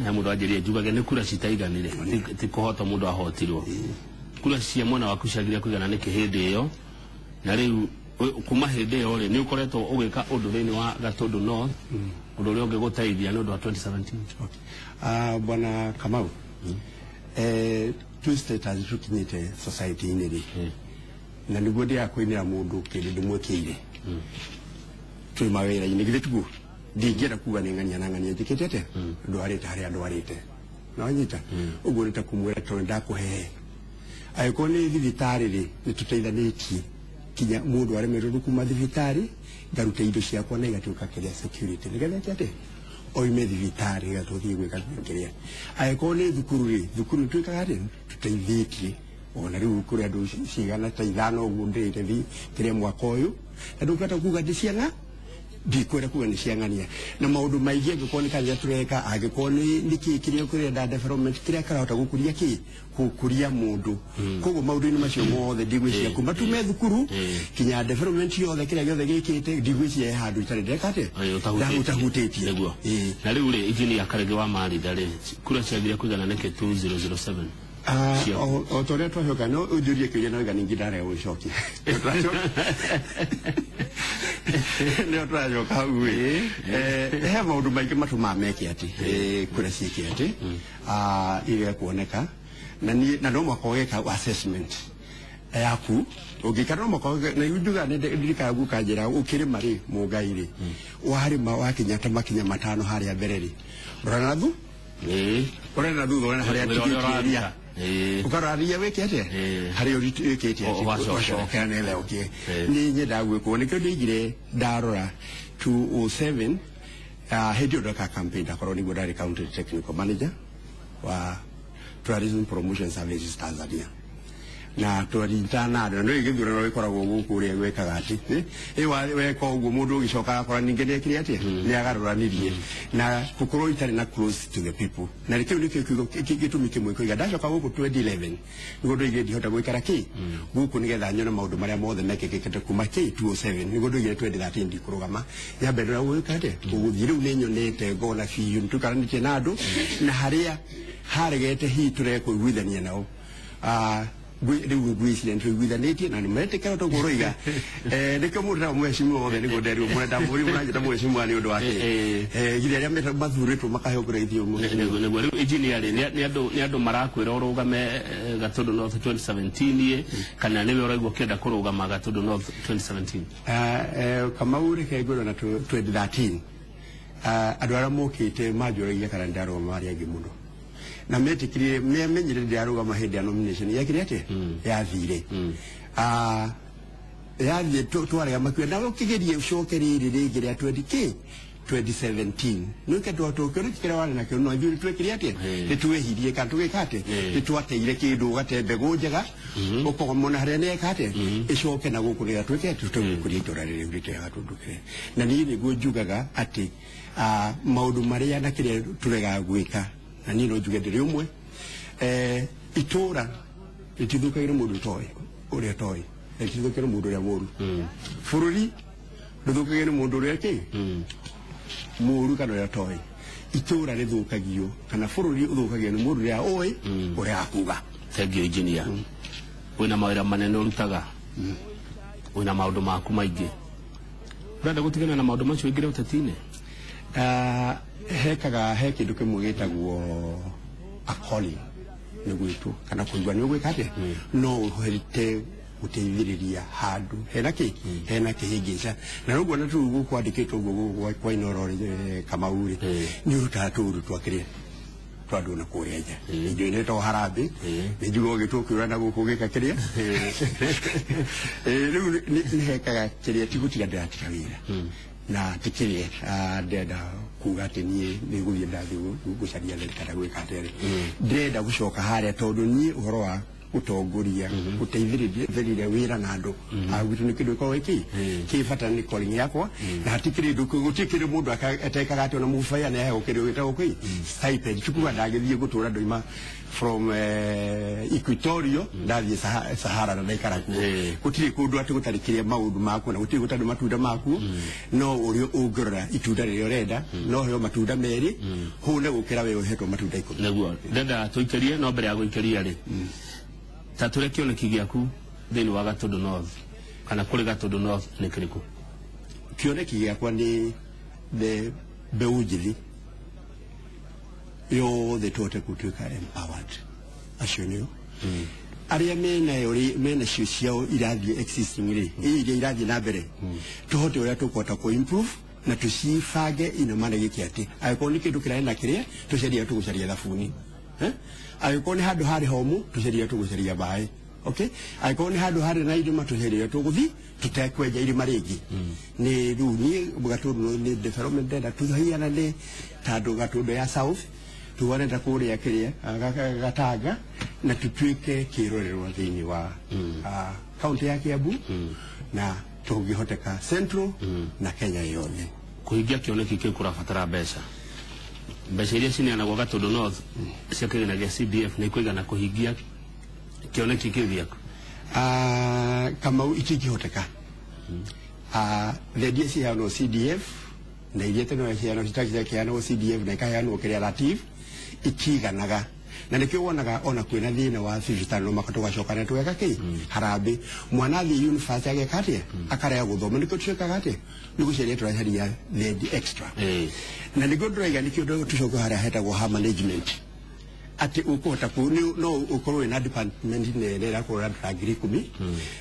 he mũndũ anjĩrire njugage nĩ kura citaiganire ti kũhota mũndũ ahotirwo kura cia mwena waku ciagire kũigana nĩkĩ hĩndĩ ĩyo na rĩu kuma hĩndĩ ĩyo rĩ nĩ ũkoretwo ũgĩka ũndũ thĩinĩ wa Gatũndũ North ũndũ ũrĩa ũngĩgũteithia nĩ ũndũ wa 2017. Bwana Kamau two status tukinyĩte society-inĩ rĩ na nĩguo ndĩrakwĩnĩra mũndũ kĩndũ ndĩmwĩkĩire twĩ mawĩra-inĩ githĩ tiguo ndingĩenda kuga nĩ ng'ania na ng'ania njĩkĩte atĩa ndwarĩte harĩa ndwarĩte nĩwanyita ũguo nĩ ta kũmwĩra tondũ ndakũhehe angĩkorwo nĩ thibitarĩ rĩ nĩ tũteithanĩtie kinya mũndũ aremererwo kuma thibitarĩ ngaruta indo ciakwa na igatuĩka kĩrĩa security nĩgetha ĩke atĩa oime thibitarĩ nĩgetha tũthiĩ gwĩka kĩrĩa angĩkorwo nĩ thukuru rĩ thukuru twĩkaga atĩa tũteithĩtie ona rĩu kũrĩ andũ cigana ta ithano ũguo ndĩrĩte kĩrĩa mwaka ũyũ na ndũngĩhota kuga ndĩ ciana ndikwenda kuga nĩ ciang'ania na maũndũ maingĩ angĩkorwo nĩ kanitha tũreka angĩkorwo nĩ kĩ kĩrĩa kũrenda development kĩrĩa karahota gũkũria kĩ gũkũria mũndũ koguo maũndũ-inĩ macio mothe ndigwĩciria kuma tume thukuru kinya development yothe kĩrĩa gĩothe gĩkĩte ndigwĩciria he handũ itarĩ ndeka atĩa ũtahutĩtie nĩguo na rĩu rĩ engineer Karege wa Maritha rĩ kura ciagire kũigana nĩkĩ 2007 o ta ũrĩa twacoka no ũnjũrie kĩũria no ningĩ ndarega gũcokia nĩo tũracoka hau ĩ he maũndũ maingĩ matũmaga meke atĩ kura ciĩke atĩ iria kuoneka na no mũhaka ũgeka assessment yaku ũngĩikara no mũhaka na njugaga ndirikanaga guka njĩra ũkĩrĩma rĩ mũngai rĩ warĩma wakinya ta makinya matano harĩa mbere rĩ rora na thu rora na thutha ũrona harĩa tigĩtie ria ũkarora ria wĩke atĩa harĩa wĩkĩte atĩ ũgacokera nĩgetha ũkĩe nĩ nyendaga gwĩkwo nĩkĩo ndĩigire ndarora 2007 hĩndĩ ĩyo ndeka campaign ndakorwo nĩguo ndarĩ county technical manager wa Tourism Promotion Services Tanzania na twaritana na no gĩthurano gĩkoragwo gũkũ ũrĩa gwĩkaga atĩ weka ũguo mũndũ ũgĩcoka agakora ningĩ nĩekire atĩa nĩ agarũranirie na gũkorwo itarĩ na close to the people na kĩu nĩkĩo gĩtũmi kĩmwe kũiga ndacoka gũkũ 2011 nĩguo ndoigire ndihota gũikara kĩ gũkũ nĩgetha nyone maũndũ marĩa mothe mekĩkĩte kuma kĩ 2007 nĩguo ndoigire 2013 ndikũrũgama nyambe ndora gwĩka atĩa gũgũthiĩ rĩu nĩnyonete ngona biũ nĩtũikaranĩtie na andũ na harĩa haregete hihi tũrekũiguithania nao rĩu ngwĩciria nĩtũiguithanĩtie na nĩmetĩkĩra toguo ũroiga nĩkĩo mũndũ ta mheshimiwa wothe nĩguo nderirwo mũrenda mũri mũranjĩta mheshimiwa nĩ ũndũ wake githĩ arĩa mathurĩtwo makaheo kura ithio nĩguo rĩu engineer rĩ nĩ andũ marakwĩra ũrũgame Gatũndũ North 2017 kana nĩwe ũraigua ũkĩenda kũrũgama Gatũndũ North 2017 Kamau reke ngwĩrwo na 2013 andũ arĩa mokĩte manjũragia kana nĩndarũgama arĩa angĩ mũno na metikirire memenyire ndirarũgama hĩndĩ ya nomination yekire atĩa yathire yathiĩ twarega makiuga nawe ũkĩgerie ũcoke rĩrĩ rĩngĩ rĩa 20 kĩ 2017 nä kä ndå tå kä kä rä warä nakio no ithuä twä kä re atä nä twehirie kana tå gä ka atä nä twateire kä ndå gate mbegå njega å kogomona harä a nä eka atä ä coke na gå kå rä a twä ke tå kå ria itå ra rä rä u rä teaga tå ndå kä na niä nä guo njugaga atä maå ndå marä a na kä rä a tå regaga gwä ka na niä no njuge ndä rä å mwe itå ra rä tithå kagä rwo må ndå toä å rä a toä rä tithå kä rwo må ndå å rä a må ru bå rå ri ndå thå kagä rwo må ndå å rä a kä muru kana uria toi itura rithukagio kana bururi uthukagio ni mundu uria ui uria akuga. Thank you engineer. Wina mawira manene urutaga, wina maundu maku maingi, urenda gutigana na maundu macio ingire uteti-ini? Hekaga he kindu kimwe gitagwo a calling ni gwitwo kana kuigua ni gwika atia no uherite guteithiriria handu hena ki hena kihingica na ruguo na tu gukwandikitwo guo kwa Inoro Kamau ri ni urutaga turu twakiria twandu na kuria nja indo ine to harambe ni njugo gitwo kiura na guku gika kiria riu ni hekaga kiria ti gutiga ndiratiga wira na tikirie ndenda kuga ati nie ni guthie ndathi gucaria kana gwika atiri ndenda gucoka haria tondu nie uhoro wa utongoria guteithiriria wira na andu agwitu ni kindu ko iki ki bata ni calling yakwa na hatikiri ndu gutikiri mundu atekaga ati ona mubaya na heho kindu gitagwo ki stipend tukuga ndagithie gutura ndoima from Equatorio ndathie Sahara na ndaikara kuo gutiri kundu ati gutarikiria maundu maku na gutiri gutari matunda maku no uri ungirora itunda riria urenda no heo matunda meri hune gukira we uhetwo matunda 10 niguo ndenda tuikerie no mbere ya guikeria ri ta ture kioneki giaku thiini wa Gatundu North kana kuri Gatundu North ni kiriku? Kioneki giakwa ni the mbeu njithi yothe tuhote gutuika empowered acio nio aria menayo ri mena cio ciao irathie existing ri iria irathie na mbere tuhote uria tukuhota ku improve na tucibange ino mana giki ati angikorwo ni kindu kirari na kiria tucarie tugucaria thabuni angikorwo ni handu hari homu tucarie tugucaria maĩ okay angĩkorwo nĩ handũ harĩ na irima tucarie tũgũthi tutekwenja irima rĩngĩ nĩ rĩu niĩ Gatundu nĩ development ndenda tũhianane ta andũ Gatundu ya South tuwarenda kũrĩa kĩrĩa Gatanga na tutuĩke kĩrorerwa thĩinĩ wa kaunti ya Kiambu na tũngĩhoteka Central na Kenya yothe. Kũhingia kĩoneki kĩu kũrabatara mbeca. Mbeca iria cineanagwo Gatundu North cia kĩgĩna gĩa CDF nĩ ikũigana kũhingia kĩoneki kĩu gĩaku? Kamau itingĩhoteka. Thendia ciheanwo CDF na iria tene ciheanwo citakiheanwo CDF na ikaheanwo kĩrĩa Latif itiganaga na nikio wonaga ona kwina thina wa thibitarĩ no maka tũgacoka na tũgeka kĩ harambĩ mwana athiĩ university ageka atĩa akarega gũthoma nĩkĩo tũcekaga atĩa nĩ gũcaria tũracaria thendi extra na nĩkĩo ndĩraiga nĩkĩo tũcoke harĩa hetagwo ha management atĩ ũkũhota no ũkorwo wĩna department nene ĩrakũrora andũ ta 10,000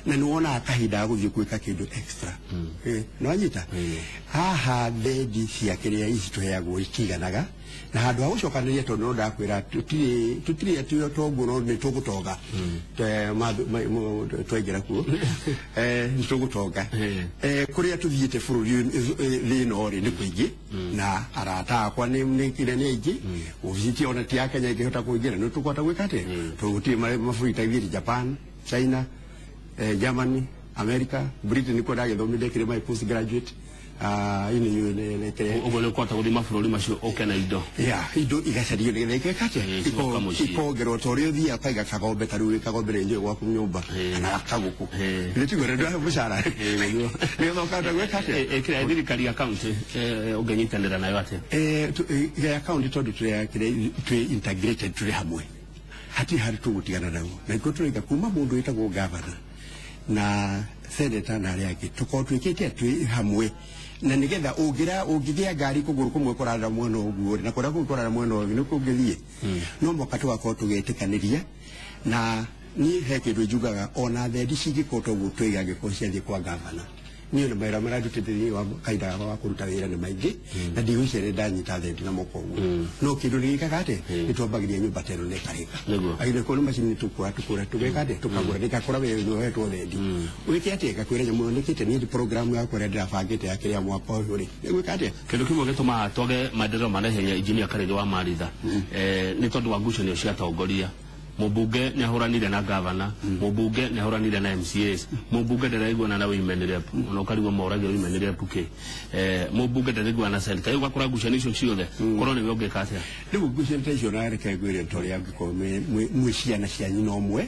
na nĩ wonaga kahinda ga gũthiĩ gwĩka kĩndũ extra nĩ wanyita haha thendi cia kĩrĩa ici tũheagwo itiganaga na handũ ha gũcokanĩria tondũ no ndakwĩra tũtirĩ atĩ toguo no nĩ tũgũtonga twaingĩra kuo nĩ tũgũtonga kũrĩa tũthiĩte bũrũri thĩ ĩno rĩ nĩ kũingĩ na arata akwa nĩ aingĩ obici ona ti ya Kenya ĩngĩhota kũingĩra nĩ tũkũhota gwĩka atĩa tondũ gũtirĩ mabũrũri ta ithiĩte Japan, China, Germany, America, Britain nĩkuo ndagĩthomire ndekire my postgraduate ũguo nĩ ũkũhota gũthiĩ mabũrũri macio ũke na indo indo igacario nĩgetha ikeka atĩa ikongerwo ta ũrĩa ũthiaga ũkaiga kagombe ta rĩu kagombe rĩ njũĩ gwaku nyũmba kana kagũkũ nĩ tiguo rĩ ndwahe mũcara nĩgetha ũkahota gwĩka atĩa ĩkĩra thirikari ya kaunti ũngĩnyitanĩra nayo atĩa ya kaunti tondũ twĩ integrated tũrĩ hamwe hatirĩ harĩ tũgũtigana naguo na nĩkĩo tũraiga kuma mũndũ wĩtagwo gavana na seneta na arĩa angĩ tũkorwo twĩkĩte twĩ hamwe na nigetha ungira ungithia ngari kuguru kumwe kurara mwena uguo na kuria kungi kurara mwena uyu ni kungithie no mwaka tugakorwo tugitikaniria na ni he kindu njugaga ona thendi cingĩkorwo toguo twiga angĩkorwo ciathiĩ kwa gavana Niĩ na mawĩra marĩa ndutĩte thĩinĩ wa kahinda gakwa ga kũruta wĩra nĩ maingĩ na ndigwĩciria ndanyita thendi na moko ũguo no kĩndũ nĩgĩkaga atĩa nĩtwambagĩria nyũmba ta ĩno na ĩkarĩka agĩkorwo nĩ macini tũkũra tũkũra tũgeka atĩa tũkagũra nĩkakũra wĩra ũhetwo thendi wĩke atĩa ngakwĩra nyamũ ĩyo nĩkĩte niĩ program yakwa ĩrĩa ndĩrabangĩte ya kĩrĩa mwaka ũyũ rĩ nĩgwĩka atĩa Kĩndũ kĩmwe gĩtũmaga twage maendeleo ma naihenya Engineer Karĩrĩ wa Maritha nĩ tondũ wa ngucanio cia atongoria. Mũmbunge nĩ ahũranire na gavana, mũmbunge nĩ ahũranire na MCAs, mũmbunge ndaraiguana na women rep, ona ũkarigwo moragio women rep kĩ, mũmbunge ndaraiguana na senator. Rĩu ũgakora ngucanio icio ciothe korwo nĩwe ũngĩka atĩa? Rĩu ngucanio ta icio na reke ngwĩre ta ũrĩa angĩkorwo mwĩ ciana cia nyina ũmwe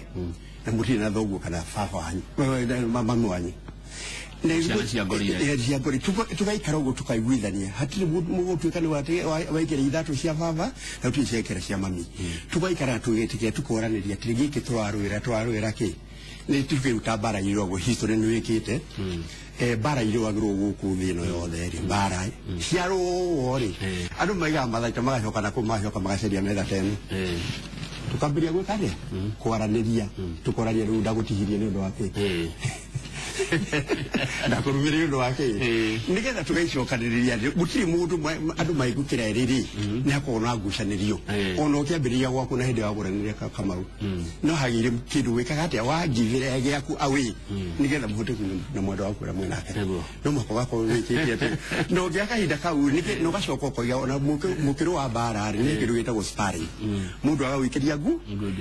na mũtirĩ na thoguo kana baba wanyu mami wanyu Ciana cia ngori cia ngori tugaikara ũguo tukaiguithania hatirĩ mũgũtuĩka nĩ waikĩra ithatũ cia baba na gũtirĩ ciaikĩra cia mami tugaikara tũgĩtĩkĩra tũkoranĩria atĩrĩ gĩkĩ tũrarũĩra kĩ nĩ tũkĩruta mbara irũagwo history nĩ wĩkĩte mbara irũagĩrwo gũkũ thĩ ĩno yothe rĩ mbara ciarũo rĩ andũ maigaga mathaita magacoka na kũu magacoka magacaria metha ta ĩno tukambĩrĩria gwĩka atĩa kwaranĩria tũkoraria rĩu ndagũtihirie nĩ ũndũ wa kĩ ndakũrumĩrĩria ũndũ wa kĩ nĩgetha tũgaicokanĩrĩria gũtirĩ mũndũ andũ maigũkĩra rĩrĩ nĩ hakoragwo na ngucanĩrio ona ũkĩambĩrĩria gwaku na hĩndĩ wagũranĩria Kamau no hagĩire kĩndũ wĩkaga atĩa wangithĩre gĩaku away nĩgetha mũhote na mwendwa waku ũrĩa mwĩ nake no mũhaka ũgakorwo wĩkĩte atĩ na ũngĩa kahinda kau na ũgacoka ũkoiga ona mũkĩro wa mbara rĩ nĩ kĩndũ gĩtagwo sparring mũndũ agagũikĩria ngu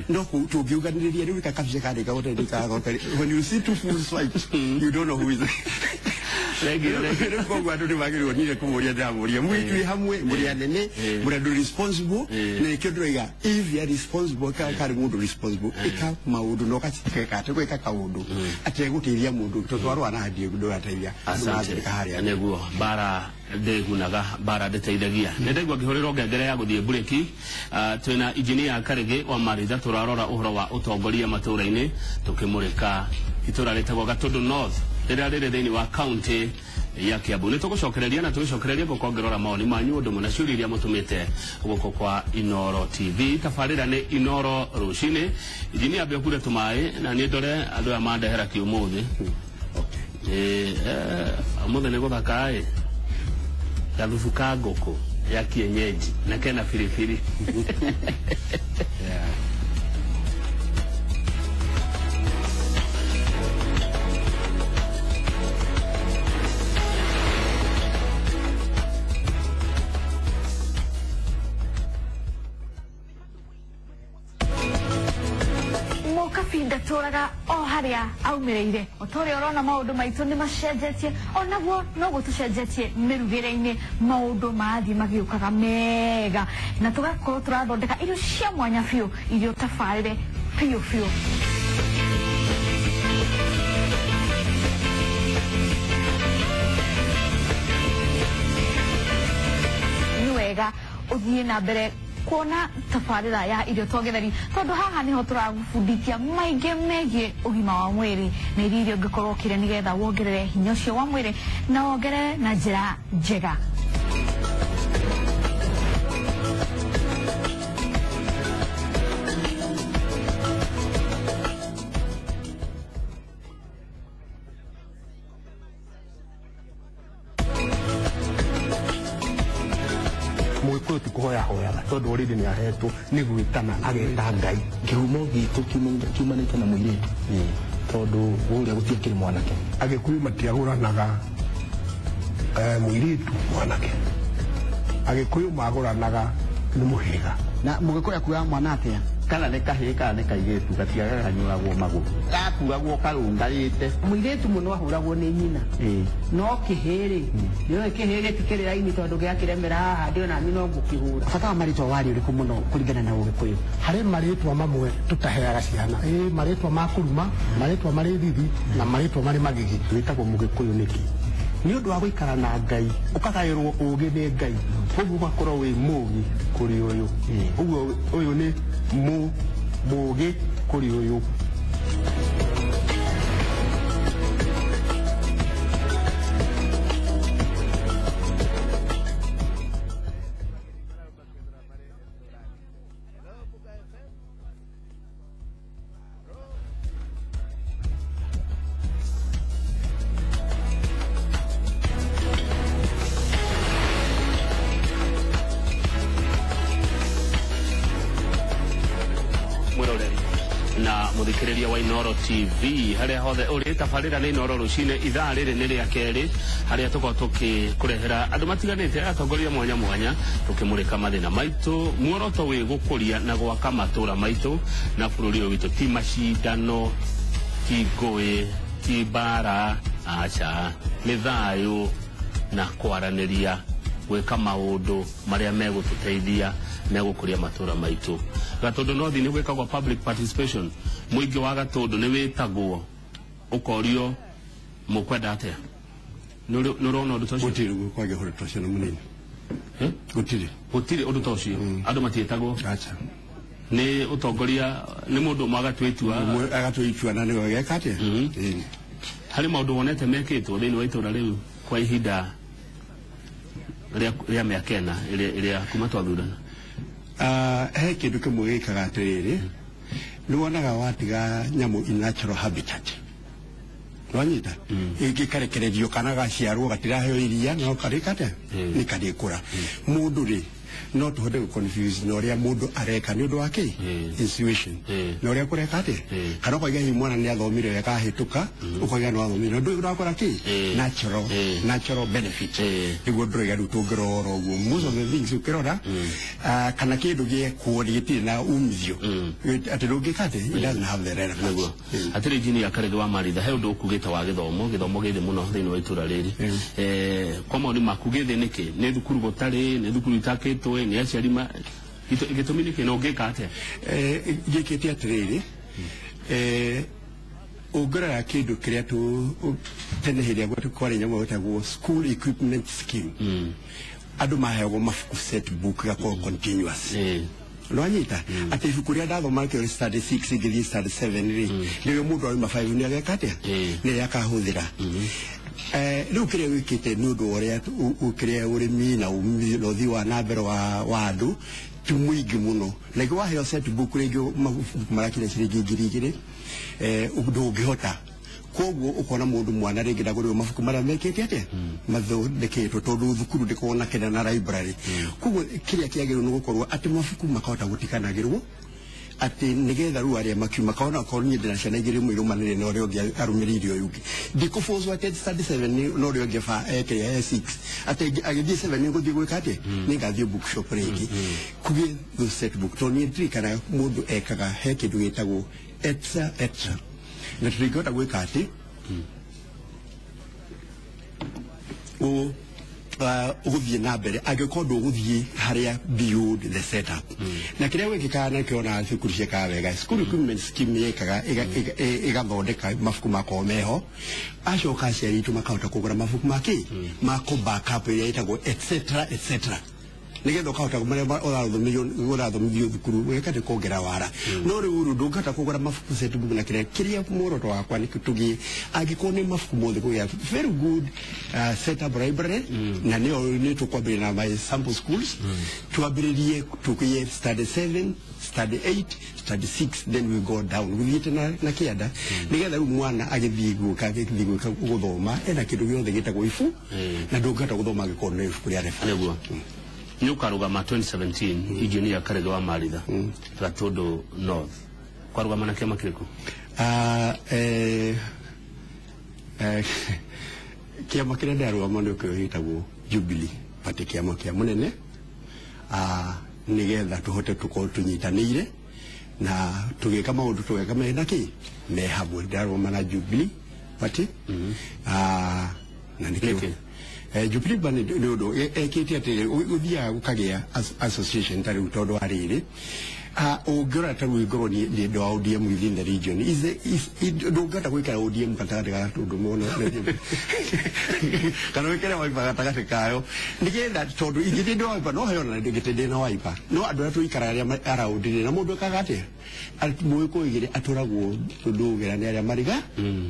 no tũngiuganĩrĩria rĩu ĩka kabica karĩka gũtendeka when you see two fools fight you don't know who is rĩu koguo andũ nĩmagĩrĩirwo nire kũmũria ndĩramũria mwĩtwĩ hamwe mũrĩ anene mũrĩ andũ responsible na nĩkĩo ndĩroiga if you are responsible karĩ mũndũ responsible ĩka maũndũ na ũgacikeka atĩ gwĩka kaũndũ ategũteithia mũndũ tondũ warũa na ndiĩ ndũrateithia andũ marathirĩka harĩa nĩguo mbara ndĩgunaga mbara ndĩteithagia nĩ ndaigua ngĩhũrĩrwo ngengere ya gũthiĩ mburĩki. Twĩna Engineer Karĩgĩ wa Maritha tũrarora ũhoro wa ũtongoria matũũra-inĩ tũkĩmũrĩka itũũra rĩtagwo Gatũndũ North rĩrĩa rĩrĩ thĩinĩ wa kaunti ya Kiambu. Nĩ tũgũcokereria na tũgĩcokereria ngũkongerora mawoni manyu ũndũ mũna ciũria iria mũtũmĩte gũkũ kwa Inoro TV. Tabarĩra nĩ Inoro rũcinĩ. Engineer ambe ũkure tũmaĩ na niĩ ndore andũ aya mandehera kĩ ũmũthĩ. Ũmũthĩ nĩ gũthaka ĩ gathubu ka ngũkũ ya kienyeji na kena biribiri. Ndatũraga o harĩa aumĩrĩire o ta ũrĩa ũrona maũndũ maitũ nĩ macenjetie onaguo noguo tũcenjetie mĩrugĩre-inĩ maũndũ marathiĩ magĩũkaga mega na tũgakorwo tũrathondeka irio cia mwanya biũ irio tabarĩre biũ biũ. Nĩ wega ũthiĩ na mbere kuona tabarĩra ya irio twa gĩtheri tondũ haha nĩho tũragũbundithia maingĩ megiĩ ũgima wa mwĩrĩ na irio iria ũngĩkorwo ũkĩrĩa nĩgetha wongerere hinya ũcio wa mwĩrĩ na wongerere na njĩra njega. Mũgĩkũyũ ti kũhoyahoyaga tondũ already nĩ ahetwo nĩ gwĩtana ageta Ngai. Kĩhumo gitũ kiumanĩte na mũirĩtu tondũ ũrĩa gũtiakĩrĩ mwanake. Agĩkũyũ matiagũranaga mũirĩtu mwanake, Agĩkũyũ magũranaga nĩ mũhĩrĩga. Na mũgĩkũyũ akuaga mwana atĩa? Kana nĩ kahĩĩ kana nĩ kairĩtu gatiagaganyũragwo magũrũ gakuagwo karũngarĩte. Mũirĩtu mũno ahũragwo nĩ nyina no kĩhĩĩ rĩ nĩũĩ kĩhĩĩ gĩtikĩrĩ raini tondũ gĩakĩremera haha ndĩ ona niĩ no ngũkĩhũra. Bata wa marĩtwa warĩ ũrĩkũ mũno kũringana na ũgĩkũyũ? Harĩ marĩtwa mamwe tũtaheaga ciana, marĩtwa ma kũruma, marĩtwa marĩ thithi na marĩtwa marĩ magigi. Wĩtagwo mũgĩkũyũ nĩkĩ? Nĩ ũndũ wa gũikara na Ngai ũkagaĩrwo ũũgĩ nĩ Ngai koguo ũgakorwo wĩ mũũgĩ kũrĩ ũyũ ũguo ũyũ nĩ mũũgĩ kũrĩ ũyũ. Muthikiriria wa Inooro TV haria hothe uri tabarira ni Inooro rucine ithaa riri ni ria keri haria tukorwo tukikurehera andu matiganite atongoria mwanya mwanya tukimurika mathina maitu muoroto wi gukuria na gwaka matura maitu na bururi uyu witu ti macindano ti ngui ti mbara aca ni thayu na kwaraniria gwika maundu maria megututeithia megukuria matura maitu. Gatundu North ni gwikagwo public participation muingi wa Gatundu ni witagwo ukorio mukwenda atia nurona undu tocio gutiri kwage horo tocio na munini gutiri gutiri undu tocio andu matietagwo acha ni utongoria ni mundu umwe agatwitua agatwitua na niwe geka atia hari maundu wonete mekitwo thiini wa itura riu kwa ihinda ria miaka ena iria kuma twathurana. He kindu kimwe gikaga atiriri ni wonaga watiga nyamu in natural habitat nwanyita ingikarekererio kana gaciarwo gatiraheo iria no karika atia ni karikura mundu ri no tuhote gu confuse na uria mundu areka ni undu wa ki institution na uria kureka atia kana ukoiga hihi mwana ni athomire wega ahituka ukoiga ni athomire ndu urakora ki natural benefit niguo ndroiga riu tungirora uguo most of the things ukirora kana kindu giekwo gitiri na umithio ati ndungika ati it doesn't have the relevance. Atiri engineer Karege wa Maritha he undu ukugite wa githomo githomo githi muno thiini wa itura riri kwa maoni maku githi niki ni thukuru gutari ni thukuru itakitwo ni aciari ma gitumi niki na ungika atia ngikite atiriri ungirora kindu kiria tu tene hindi ya gwetu kwari nyamu gwetagwo school equipment scheme andu maheagwo mabuku set book gakorwo continuous nwanyita ati ibuku ria ndathoma kio study 6 ngithie study 7 ri riu mundu auma 5 ni ageka atia ni akahuthira riu kiria wikite ni undu uria kiria urimi na uthii wa na mbere wa andu ti muingi muno like waheo set book ringi mabuku marakire ciringi 2,000 ndungihota koguo ukona mundu mwana ringi ndagũrĩrwo mabuku maria mekĩte atia mathondeketwo tondu thukuru ndikoragwo na kĩrĩa na library koguo kĩrĩa kĩagĩrĩirwo nĩ gũkorwo atĩ mabuku makahota gũtikanagĩrwo atĩ nĩgetha rĩu arĩa makiuma kaona okorwo niĩ ndĩna ciana igĩrĩ ĩmwe ĩrũmanĩrĩire na ũrĩa ũngĩ arũmĩrĩire ũyũ ũngĩ ndikũbũcwo atĩ study 7 na ũrĩa ũngĩ ekĩrĩa e 6 atĩ agĩthiĩ 7 nĩngũthiĩ gwĩka atĩ nĩngathiĩ bookshop rĩngĩ kũgĩe those set book tondũ niĩ ndirikanaga mũndũ ekaga he kĩndũ gĩtagwo etsa etsa na tũtingĩhota gwĩka atĩ ũgũthiĩ na mbere angĩkorwo ndũgũthiĩ harĩa beyond the setup na kĩrĩa gwĩkĩkaga na kĩona thukuru ciĩkaga wega school equipment scheme yekaga ĩgathondeka mabuku makorwo meho acoka aciari aitũ makahota kũgũra mabuku makĩ ma kũ back up ĩrĩa ĩtagwo etc etc nigetha ukahota maria urathomithio thukuru weka ni kuongera wara no riu ru ndungihota kugura mabuku set book na kiria kiria muoroto wakwa ni tugie angikorwo ni mabuku mothe kugia very good setup library na nio ni tukwambĩrĩria na my sample schools twambĩrĩrie tukie study 7 study 8 study 6 then we go down guthiĩte na kĩanda nigetha rĩu mwana agĩthiĩ gwĩka gũthoma ena kĩndũ gĩothe gĩtagwo ibu na ndũngĩhota gũthoma angĩkorwo nĩ ibuku rĩa reference. Nĩguo nĩ ũkarũgama 2017 engineer Karege wa Maritha Gatundu North kwarũgama na kĩama kĩrĩkũ? Kĩama kĩrĩa ndarũgama nĩkĩo gĩtagwo Jubilee Party kĩama kĩa mũnene nĩgetha tũhote tũkorwo tũnyitanĩire na tũgĩka maũndũ tũgeka mena kĩ me hamwe. Ndarũgama na Jubilee Party na nĩkĩo Jubilee Party nĩ ũndũ ekĩte atĩrĩ ũthiaga gũkagĩa association ta rĩu tondũ wa rĩrĩ ũngĩrora ta rĩu ngorwo nĩ ndũ wa ODM within the region ndũngĩhota gwĩkĩra ODM gatagatĩ ga tondũ mũno kana wĩkĩre Wiper gatagatĩ kayo nĩgetha tondũ ingĩtĩ ndĩ wa Wiper no heo na ndĩngĩtĩ ndĩ na Wiper no andũ arĩa tũikaraga arĩa around rĩ na mũndũ ekaga atĩa mũgĩkũyũ igĩrĩ atũragwo ndũgĩra nĩ arĩa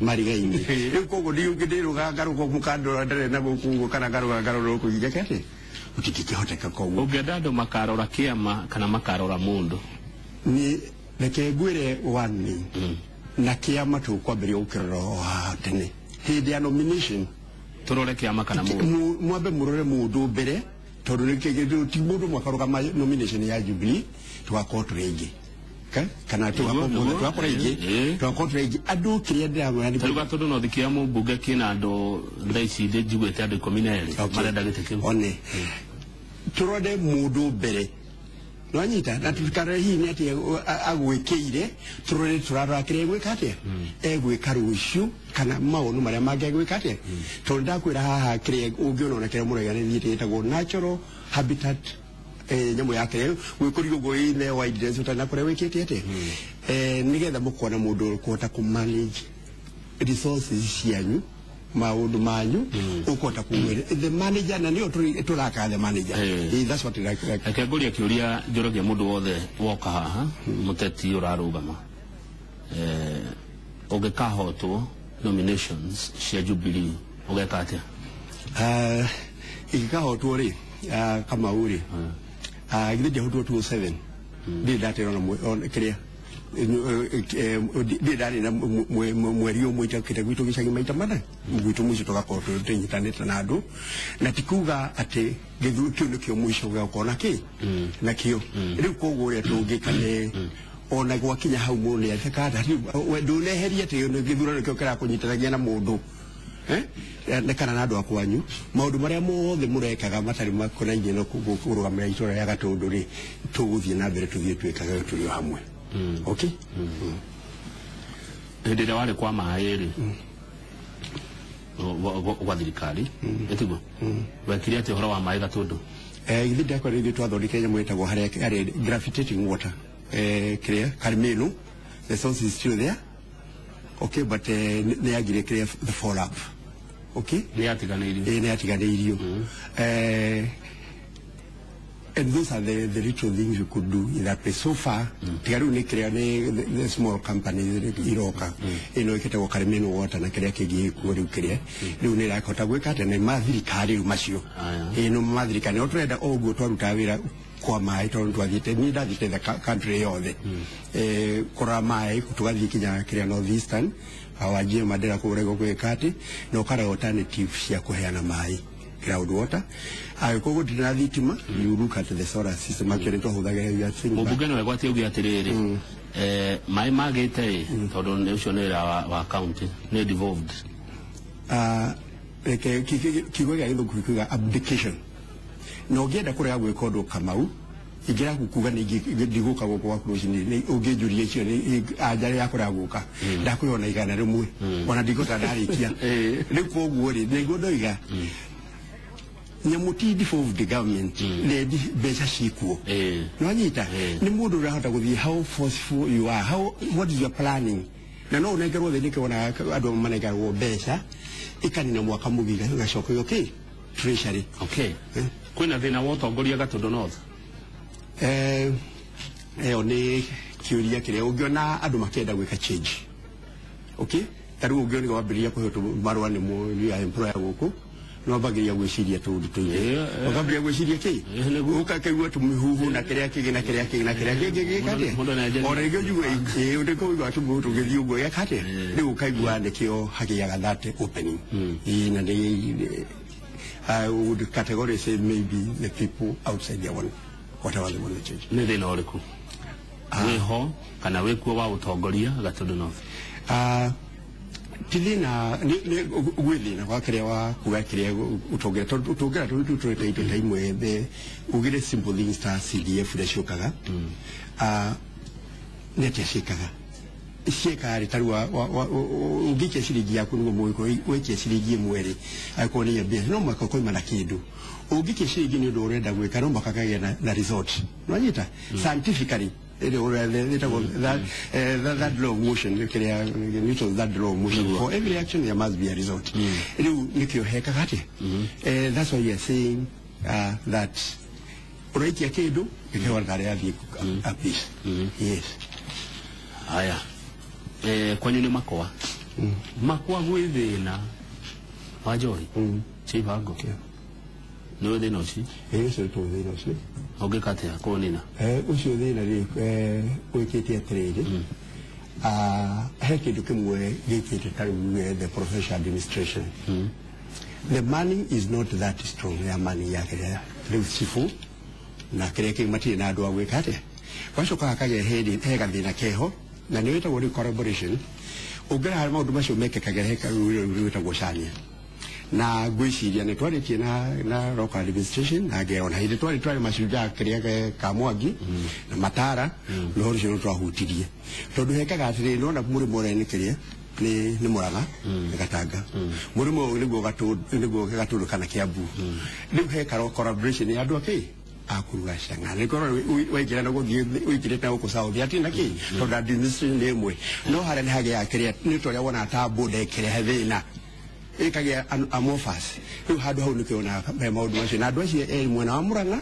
mariga-inĩ rĩu koguo ndĩrũgaga ngarũka mũkandora ndarĩ na gũkũ ũguo kana ngarũga ngarora gũkũ ingĩka atĩa gũtingĩkĩhoteka koguo ũngĩenda andũ makarora kĩama kana makarora mũndũ ni reke ngwĩre one na kĩama tũkwambĩrĩria gũkĩrora o haha tene hĩndĩ ya nomination tũrore kĩama kana mũndũ mwambe mũrore mũndũ mbere tondũ ti mũndũ mwakarũgama nomination ya Jubilee tũgakorwo tũrĩ aingĩ Kana twakora ingĩ twakora ingĩ andũ kĩrĩa ndĩramwĩra nĩ Tarĩu Gatũndũ no thikia mũmbunge kĩna andũ thaa ici njiguĩte andũ 12 marenda gĩtĩ kĩu. One tũrore mũndũ mbere nwanyita na tukarore hihi nĩ atĩa agwĩkĩire tũrore tũrarora kĩrĩa egwĩka atĩa egwĩka rũciũ kana maũndũ marĩa mangĩ egwĩka atĩa tondũ ndakwĩra haha kĩrĩa ũngĩona ona kĩrĩa mũraiga nĩ thiĩte ĩtagwo natural habitat nyamũ yake gwĩkũria ũguo ine wide desert na kũrĩa wĩkĩte atĩa nĩgetha mũkona mũndũ ũkũhota kũ manage resources cianyu maũndũ manyu ũkũhota kũgwĩra the manager na nĩyo tũraka the manager. That's what I like. Reke ngũrie kĩũria njũragia mũndũ wothe woka haha mũteti ũrarũgama ũngĩkahotwo nominations cia Jubilee ũgeka atĩa? Ingĩkahotwo rĩ Kamau rĩ githĩ ndiahotwo 207 ndirĩ ndatĩra ona kĩrĩa ndirĩ ndarĩ na mweri ũmwe itakĩte gwitũ gĩcagi maita mana gwitũ mũico tũgakorwo tũnyitanĩte na andũ na ti kuga atĩ gĩthurano kĩu nĩkĩo mũico gĩgakorwo na kĩ nakĩo rĩu koguo ũrĩa tũngĩka nĩ ona gwakinya hau mũndũ nĩatheka ndũneherie atĩ gĩthurano kĩo kĩrakũnyitanagia na mũndũ kana na andũ a kwanyu maũndũ marĩa mothe mũrekaga matarĩ makonainie na kũrũgamĩrĩra itũra rĩa Gatũndũ rĩ tũgũthiĩ na mbere tũthiĩ twĩkage tũrĩ o hamwe. Okay? Hĩndĩ ĩrĩa warĩ kwa maĩ rĩ gwa thirikari ĩtiguo wekire atĩa ũhoro wa maĩ Gatũndũ? Ithuĩ ndakora ithuĩ twathondekire nyamũ ĩtagwo harĩa gravitating water kĩrĩa Karimenu, the source is still there. Okay, but nĩ yagire kĩrĩa the fall up. Okay? Nĩ yatiganĩirio. Nĩ yatiganĩirio. And those are the little things you could do in that place. So far, tiga rĩu nĩ kĩrĩa nĩ the small companies iroka ĩno ĩkĩtagwo Karimenu Water na kĩrĩa kĩngĩ gĩkuo rĩu kĩrĩa rĩu nĩ ĩrakĩhota gwĩka atĩa nĩ mathirikari rĩu macio ĩno mathirikari no tũrenda o ũguo twarutaga wĩra kwa maĩ tondũ twathiĩte niĩ ndathiĩte the country yothe kũrora maĩ tũgathiĩ kinya kĩrĩa North Eastern Wajir Mandera kũu ũrĩa gwĩka atĩ na ũkarora alternative cia kũheana maĩ ground water koguo ndĩ na thitima you look at the solar system actually twahũthagĩra mũmbunge nĩwe gwatie uge atĩrĩrĩ maĩ magĩte ĩ tondũ nĩ ũcio nĩ wĩra wa county nĩ devolved reke kiugo gĩa gĩthũngũ kiuga abdication na ũngĩenda kũrega gwĩka ũndũ Kamau ingĩra kuga nĩ ndigũka gũkũ gwaku rũcinĩ ũngĩnjũria icio anja ya kũrega gũka ndakũhe ona 100 ona ndigũta ndarĩkia rĩu koguo rĩ nĩguo ndoiga nyamũ ti devolved government nĩ mbeca cikuo nĩwanyita nĩ mũndũ ũrahota gũthiĩ how forceful you are, how what is your planning na no ũnengerwo thĩ nĩkĩo wonaga andũ manengeragwo mbeca ikanina mwaka mũgima ĩgacoka okay treasury. Okay. Kwĩna thĩna wa ũtongoria Gatũndũ North? Ĩyo nĩ kĩũria kĩrĩa ũngĩona andũ makĩenda gwĩka change. Okay? Ta rĩu ũngĩona wambĩrĩria kũheo marũa nĩ employer gũkũ nĩwambagĩrĩria gwĩciria tũũndũ tũingĩ ũkambĩrĩria gwĩciria kĩ ũkakaigua tũmĩhuhu na kĩrĩa kĩngĩ na kĩrĩa kĩngĩ na kĩrĩa kĩngĩ gĩka atĩa ona rĩngĩ ũnjigue ĩĩ ũndĩkũigua tũmĩhuhu tũgĩthiĩ ũguo gĩka atĩa rĩu ũkaigua nĩkĩo hagĩaga that opening na nĩ I would categorically say maybe the people outside their one whatever they want to change. Nĩ thĩna ũrĩkũ wĩho kana wĩkuo wa ũtongoria Gatũndũ North? Ti thĩna gwĩ thĩna wa kĩrĩa wa kuga kĩrĩa ũtongoria tondũ ũtongoria tondũ tũrete indo ta imwe the ugire simple things ta CDF iria ciũkaga nĩ atĩa ciĩkaga ciĩkaga rĩ ta rĩu ũngĩikia ciringi yaku nĩguo mũgĩkũyũ waikia ciringi ĩmwe rĩ angĩkorwo nĩ mbia no mũhaka ũkoima na kĩndũ ũngĩikia ciringi nĩ ũndũ ũrenda gwĩka no mũhaka kagĩa na result nĩwanyita scientifically that law of motion Newton's that law of motion for every action there must be a result rĩu nĩkĩo hekaga atĩa that's why you are saying that ũraikia kĩndũ gĩkĩheo tarĩ yathiĩ a piece. Yes. Haya kwanyu nĩ Makwa Makwa gwĩ thĩna wa njohi Chivango nĩ thĩna ũcio? Ũcio tũ thĩna ũcio ũngĩka atĩa kũũnina? Ũcio thĩna rĩ wĩkĩte atĩrĩrĩ he kĩndũ kĩmwe gĩkĩte ta rĩu the professional administration the money is not that strong ya money ya kĩrĩa rĩu cibũ na kĩrĩa kĩngĩ matirĩ na andũ a gwĩka atĩa Gwacoka hakagĩa he gathĩna keho na nĩ wĩtagwo rĩu collaboration. Ũngĩra harĩ maũndũ macio mekĩkagĩra he wĩtagwo cania. Na ngwĩciria nĩ twarĩtie na local administration na ngera ona hĩndĩ twarĩ macunja kĩrĩa ka Mwangi na Matara na ũhoro ũcio nĩ twahutirie tondũ hekaga atĩrĩrĩ nĩwona mũrĩmo ũrĩa nĩ kĩrĩa nĩ Mũrang'a nĩ Gatanga mũrĩmo ũyũ nĩguo Gatũndũ kana Kiambu. Rĩu hekara collaboration ya andũ akĩ akuruga canga nĩkorwo waingĩra na gũthiĩ ũingĩrĩte na gũkũ South atĩ na kĩ tondũ administration nĩ ĩmwe no harĩa nĩ hagĩa kĩrĩa nĩ ta ũrĩa wonaga ta border ĩkĩrehe thĩna ĩkagĩa amorphous. Rĩu handũ hau nĩkĩo he maũndũ macio na andũ acio erĩ mwena wa Mũrang'a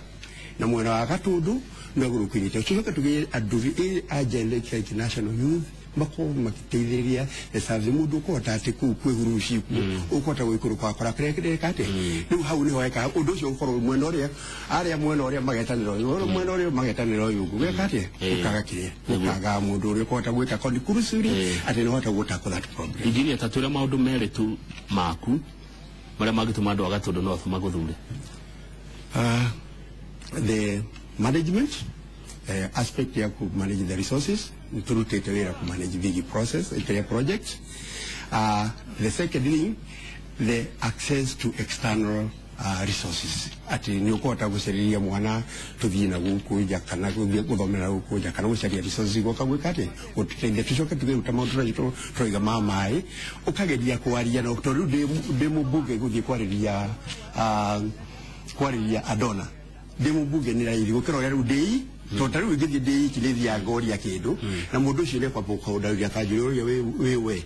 na mwena wa Gatũndũ no gũrũkinyĩte. Tũcoke tũgĩe andũ agenda ya international youth makorwo magĩteithĩrĩria service mũndũ ũkũhota atĩ kũu kwĩ huruci kuo ũkũhota gũikũrũka wakora kĩrĩa kĩreka atĩ rĩu hau nĩho hekaga ũndũ ũcio ũkorwo mwena ũrĩa arĩa mwena ũrĩa magetanĩra ũyũ mwena ũrĩa magetanĩra ũyũ ũngĩ geka atĩ ũkaga kĩrĩa ũkaga mũndũ ũrĩa ũkũhota gwĩka conclusively atĩ nĩũhota gũtackle that problem. Engineer, ta twĩre maũndũ merĩ tu maku marĩa mangĩtũma andũ a Gatũndũ North magũthure. The management aspect ya ku manage the resources turutete wira ku manage big process iteria project. The second thing, the access to external resources ati ni ukota gucariria mwana tuthie na guku nja kana guthie guthomera guku nja kana gucaria resources goka gwika ati guteithia tucoke tugeruta maundu tũraiga ma maĩ ukageria kwaria no tondu ndi mũmbunge guthie kwariria kwariria adona ndi mũmbunge ni raithi gukira uria riu ndii tondũ ta rĩu ingĩthiĩ ndĩ iki nĩthiaga ngoria kĩndũ na mũndũ ũcio nĩekwamba gũkaũndaũria akanjũria ũrĩa wĩ we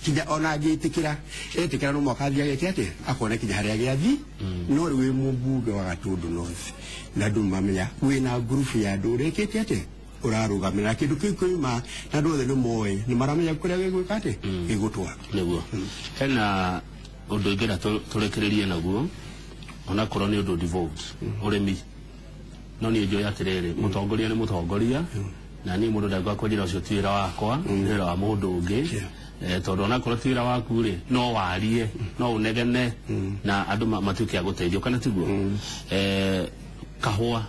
kinya ona angĩtĩkĩra etĩkĩra no mwaka athiĩ ageke atĩa akona kinya harĩa gĩathi. No rĩu wĩ mũmbunge wa Gatũndũ North na andũ mamenya wĩna ngurubu ya andũ ũrekĩte atĩa ũrarũgamĩrĩra kĩndũ kĩu kĩuma na andũ othe nĩ moĩ nĩ maramenya kũrĩa gĩgwĩka atĩa gĩgũtwara. Nĩguo hena ũndũ ingĩenda tũrekererie naguo onakorwo nĩ ũndũ devolved ũrĩmi no niĩ njũĩ atĩrĩrĩ mũtongoria nĩ mũtongoria na niĩ mũndũ ndangĩũka kũnjĩra ũcio ti wĩra wakwa nĩ wĩra wa mũndũ ũngĩ tondũ onakorwo ti wĩra waku rĩ no warie no ũnegene na andũ matuĩke a gũteithio kana tiguo. Kahũa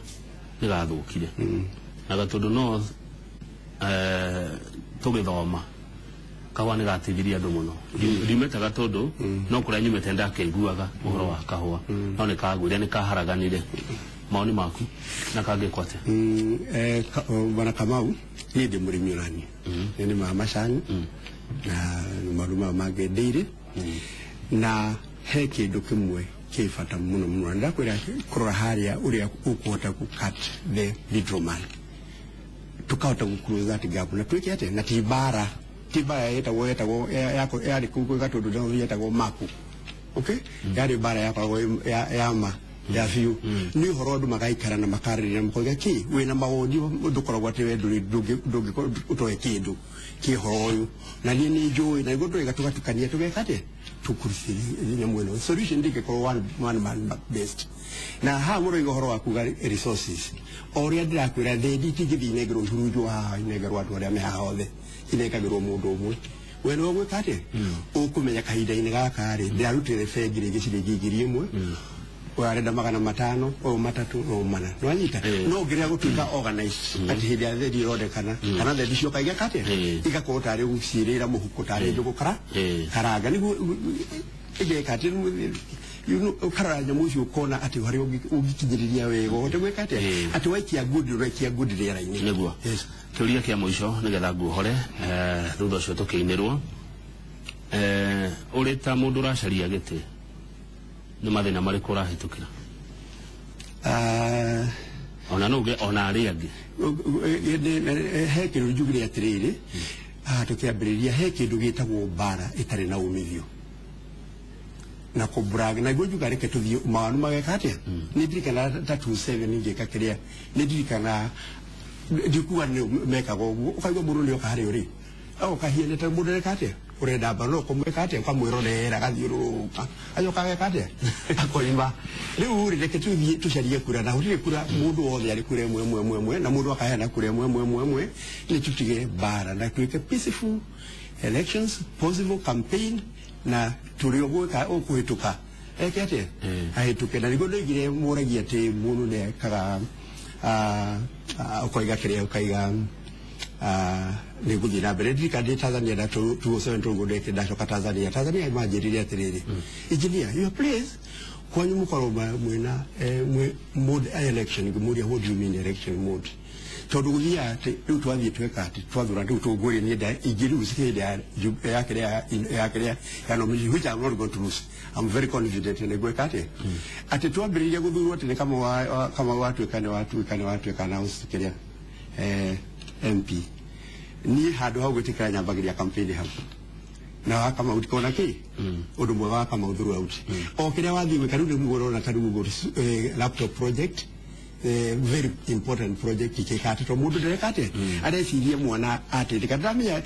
nĩ gathũkire na Gatũndũ North tũgĩthoma kahũa nĩ gateithirie andũ mũno. Ndiumĩte Gatũndũ no kũrĩa nyumĩte ndakĩiguaga ũhoro wa kahũa no nĩ kagũire nĩ kaharaganire. Maoni maku na kangĩkwo atĩa? Bwana Kamau, niĩ ndĩ mũrĩmi onaniĩ nĩ nĩmaga macani na maũndũ maya mangĩ ndĩirĩ na he kĩndũ kĩmwe kĩ bata mũno mũno na ndakwĩra kũrora harĩa ũrĩa ũkũhota gũ cut the middleman tukahota gũ close that gap na twĩke atĩa na ti mbara yetagwo yarĩ kũu Gatũndũ North yetagwo maku okay yarĩ mbara yakoragwo ya ma ya biũ nĩ ũhoro andũ magaikara na makarĩrĩria makoiga kĩ wĩna mawoni ndũkoragwo atĩ we ndũngĩkorwo ũtoe kĩndũ kĩ ũhoro ũyũ na niĩ nĩ njũĩ na nĩguo tũraiga tũgatukania tũgeka atĩa tũkurucĩria nyamũ ĩno solution ndĩngĩkorwo one man best. Na haha mũroiga ũhoro wa kuga resources o ũrĩa ndĩrakwĩra thendi itingĩthiĩ inengerwo ihurunjwo haha inengerwo andũ arĩa me haha othe inengagĩrwo mũndũ ũmwe we nĩwe ũgwĩka atĩa ũkũmenya kahinda-inĩ gaka rĩ ndĩrarutĩre bengi rĩngĩ ciringi 1,000 ũyũ arenda 500 ũyũ 300 ũyũ 4 nĩwanyita no ũngĩrega gũtuĩka organized atĩ hĩndĩ ya thendi ĩrondekana kana thendi cioka igeka atĩa igakorwo tarĩ gũciĩrĩra mũhuko tarĩ njũgũ karanga nĩguo ĩgeka atĩ ũkarora nyamũ ũcio ũkona atĩ harĩa ũngĩkinyĩrĩria wega ũhote gwĩka atĩa atĩ waikia ngundi ũraikia ngundi rĩera-inĩ. Nĩguo kĩũria kĩa mũico nĩgetha nguohore thutha ũcio tũkĩinĩrwo ũrĩ ta mũndũ ũracaria gĩtĩ nĩ mathĩna marĩkũ ũrahĩtũkĩra? Ona no uge ona arĩa angĩ he kĩndũ njugire atĩrĩrĩ haha tũkĩambĩrĩria he kĩndũ gĩtagwo mbara ĩtarĩ na umithio na kũbrag na nĩguo njuga reke tũthiĩ mawanu mageka atĩa nĩ ndirikana ta 27 ngĩka kĩrĩa nĩ ndirikana ndikuga nĩ mekaga ũguo ũkaigua mũndũ nĩoka harĩa ũrĩ ũkahiana ta mũndũ areka atĩa urenda mbara no kũmwĩka atĩa ũkamwĩrorera agathiũrũrũka acoka ageka atĩa akoima. Rĩu rĩ reke tũthiĩ tũcarie kura na gũtirĩ kura mũndũ wothe arĩ kura ĩmwe ĩmwe ĩmwe ĩmwe na mũndũ akaheana kura ĩmwe ĩmwe ĩmwe ĩmwe nĩ tũtige mbara na twĩke peaceful elections possible campaign na tũrĩ ũgwĩka ũkũhĩtũka eke atĩa ahĩtũke. Na nĩguo ndoigire mũragia atĩ mũndũ nĩekaga Ũkoiga kĩrĩa ũkaiga nĩ ngũthiĩ na mbere. Ndirikana ndĩ Tanzania na 2007 tũguo ndeke ndacoka Tanzania. Tanzania manjĩrire atĩrĩrĩ, engineer, your place kwanyu mũkorwo mwĩna mode election. Ngĩmũria, "What do you mean, election mode?" Tondũ gũthiaga atĩ rĩu twathiĩ tweka atĩ twathura rĩu tũngwĩrĩ niĩ ingĩ rĩu hĩndĩ ya kĩrĩa ya kĩrĩa ya nomination, which I'm not going to lose, I'm very confident. Nĩ gwĩka atĩ atĩ twambĩrĩria gũthurwo atĩ nĩ kama watuĩka nĩ watuĩka nĩ watuĩka announce kĩrĩa MP, niĩ handũ hau gwĩtĩkĩra nyambagĩria campaign hau na wa Kamau ndikona kĩ ũndũ mwega wa Kamau throughout o kĩrĩa wathiĩ gwĩka. Rĩu nĩ ũrona ta rĩu ũguo, laptop project, very important project ikĩka atĩ to mũndũ ndareka atĩ areciria mwana ateithĩka. Ndamenya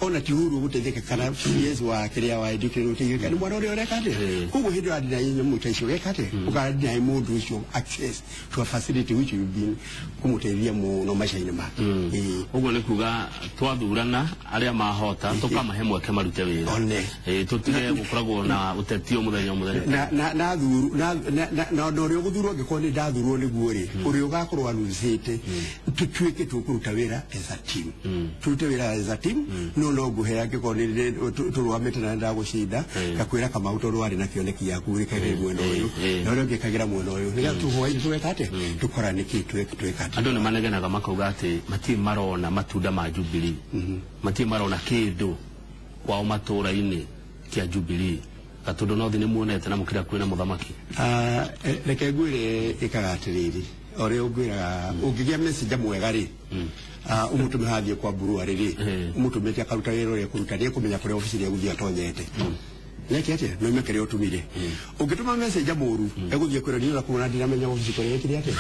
ona ti huru gũteithĩka kana PS wa kĩrĩa wa education gũteithĩka nĩ mwana ũrĩa ũreka atĩ. Koguo hĩndĩ ĩyo ndinai nyamũ ta icio geka atĩ ũkadinai mũndũ ũcio access to a facility which will be kũmũteithia mũno maica-inĩ make. Ĩĩ. Ũguo nĩ kuga twathurana arĩa mahota tũkamahe mweke marute wĩra. One. Tũtige gũkoragwo na ũteti o mũthenya o mũthenya. Na na na thuru na na na na ũrĩa ũgũthurwo angĩkorwo nĩ ndathurwo nĩguo rĩ, ũrĩa ũgakorwo arucĩte tũtuĩke tũkũruta wĩra as a team, tũrute wĩra as a team. No ngũhe angĩkorwo nĩ tũrũgamĩte na ndagũcinda ngakwĩra Kamau tondũ warĩ na kĩoneki gĩaku wĩkagĩre mwena ũyũ na ũrĩa ũngĩ ĩkagĩra mwena ũyũ nĩgetha tũhwainĩ tweka atĩ tũkora nĩkĩ tweka atĩ. Andũ nĩ manegenaga makauga atĩ matirĩ marona matunda ma Jubilee, matirĩ marona kĩndũ kwao matũra-inĩ kĩa Jubilee. Gatũndũ North nĩ muonete na mũkĩra kwĩna mũthamaki. Reke ngwĩre ĩkaga atĩrĩrĩ, ũrĩa ũngwĩraga ũngĩgĩa messenger mwega rĩ, ũmũtũme hathiĩ kwa brewery rĩ, ũmũtũmĩte akaruta wĩra ũrĩa ekũruta, nĩ ekũmenya kũrĩa obici ĩrĩa egũthiĩ atonyete nĩkĩ atĩa no ime kĩrĩa ũtũmire. Ũngĩtũma messenger mũru egũthiĩ kwĩra niĩ ũrakuona ndiramenya obici kũrĩa ĩkĩrĩ atĩa,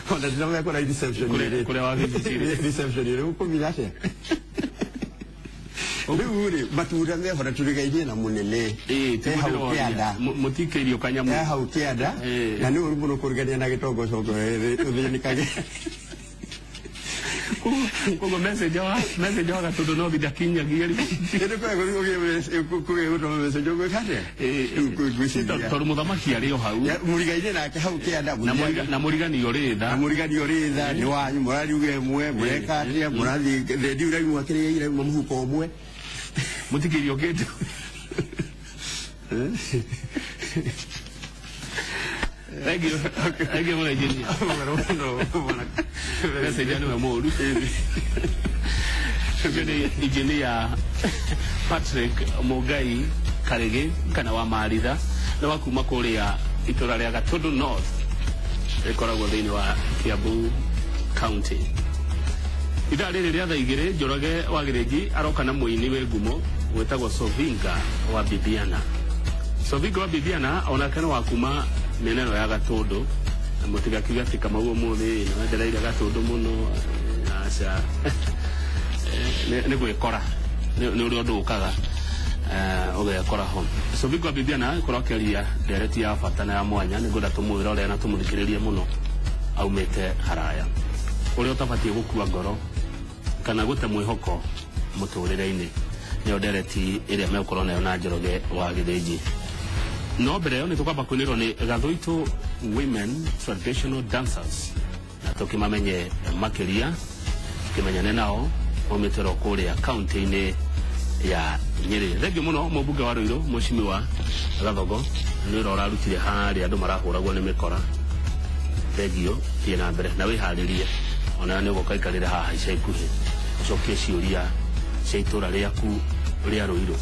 ona ndiramenya kũrĩa reception ĩrĩ. Kũrĩa wabici ĩrĩ. Reception ĩrĩ ũkũmenya atĩa? Rĩu rĩ matunda meho na tũrigainie na mũnene Ĩĩ, e hau kĩanda. Mũtikĩirio kanyamũ. E hau kĩanda. Na nĩ ũru mũno kũrigania na gĩtongo coco ũthĩnĩkage. Koguo message wa Gatũndũ North ndakinyagia rĩ. Nĩ kũgĩa gũtũma message ũgwĩka atĩa? Rĩu ngwĩciria tondũ mũthamaki arĩ o hau. Mũrigainie nake hau kĩanda. Na mũriganio rĩ tha. Na mũriganio rĩ tha nĩ wanyu mũrariuga ĩmwe mũreka atĩa mũrathiĩ redio iraimwa kĩrĩa iraimwa mũhuko ũmwe. Mũtikĩirio kĩndũ. Thank you. Thank you mũno engineer. Message nĩwe mũru. Ũcio nĩ engineer Patrick Mugai Karigi kana wa Maritha na wa kuma kũrĩa itũra rĩa Gatũndũ North rĩkoragwo thĩinĩ wa Kiambu County. Ithaa rĩrĩ rĩa thaa 2 Njoroge wa Gĩthĩnji aroka na mũini wĩ ngumo wĩtagwo Sovinga wa Bibiana. Sovinga wa Bibiana onake nĩ wa kuma mĩena ĩno ya Gatũndũ na mũtigakiuge atĩ Kamau ũmũthĩ nĩ wendereire Gatũndũ mũno, aca. Nĩ gwĩkora nĩ ũrĩa ũndũ ũkaga ũgekora ho. Sovinga wa Bibiana ĩkorwo akĩaria ndereti ya bata na ya mwanya, nĩ ngwenda tũmwĩrore na tũmũthikĩrĩrie mũno aumĩte haraya ũrĩa ũtabatiĩ gũkua ngoro kana gũte mwĩhoko mũtũrĩre-inĩ. Nĩyo ndereti ĩrĩa megũkorwo nayo na Njoroge wa Gĩthĩnji. No mbere ĩyo nĩ tũkwamba kũinĩrwo nĩ Gathũitũ Women Traditional Dancers na tũkĩmamenye makĩria tũkĩmenyane nao maumĩte ro kũrĩa kaunti-inĩ ya Nyĩrĩ. Thengiũ mũno mũmbunge wa Ruiru Mheshimiwa Gathogo nĩ wĩra ũrarutire harĩa andũ marahũragwo nĩ mĩkora. Thengiũ, thiĩ na mbere na wĩharĩrie ona nĩ ũgoka ikarĩre haha ica ikuhĩ ũcokie ciũria cia itũra rĩaku rĩa Ruiru.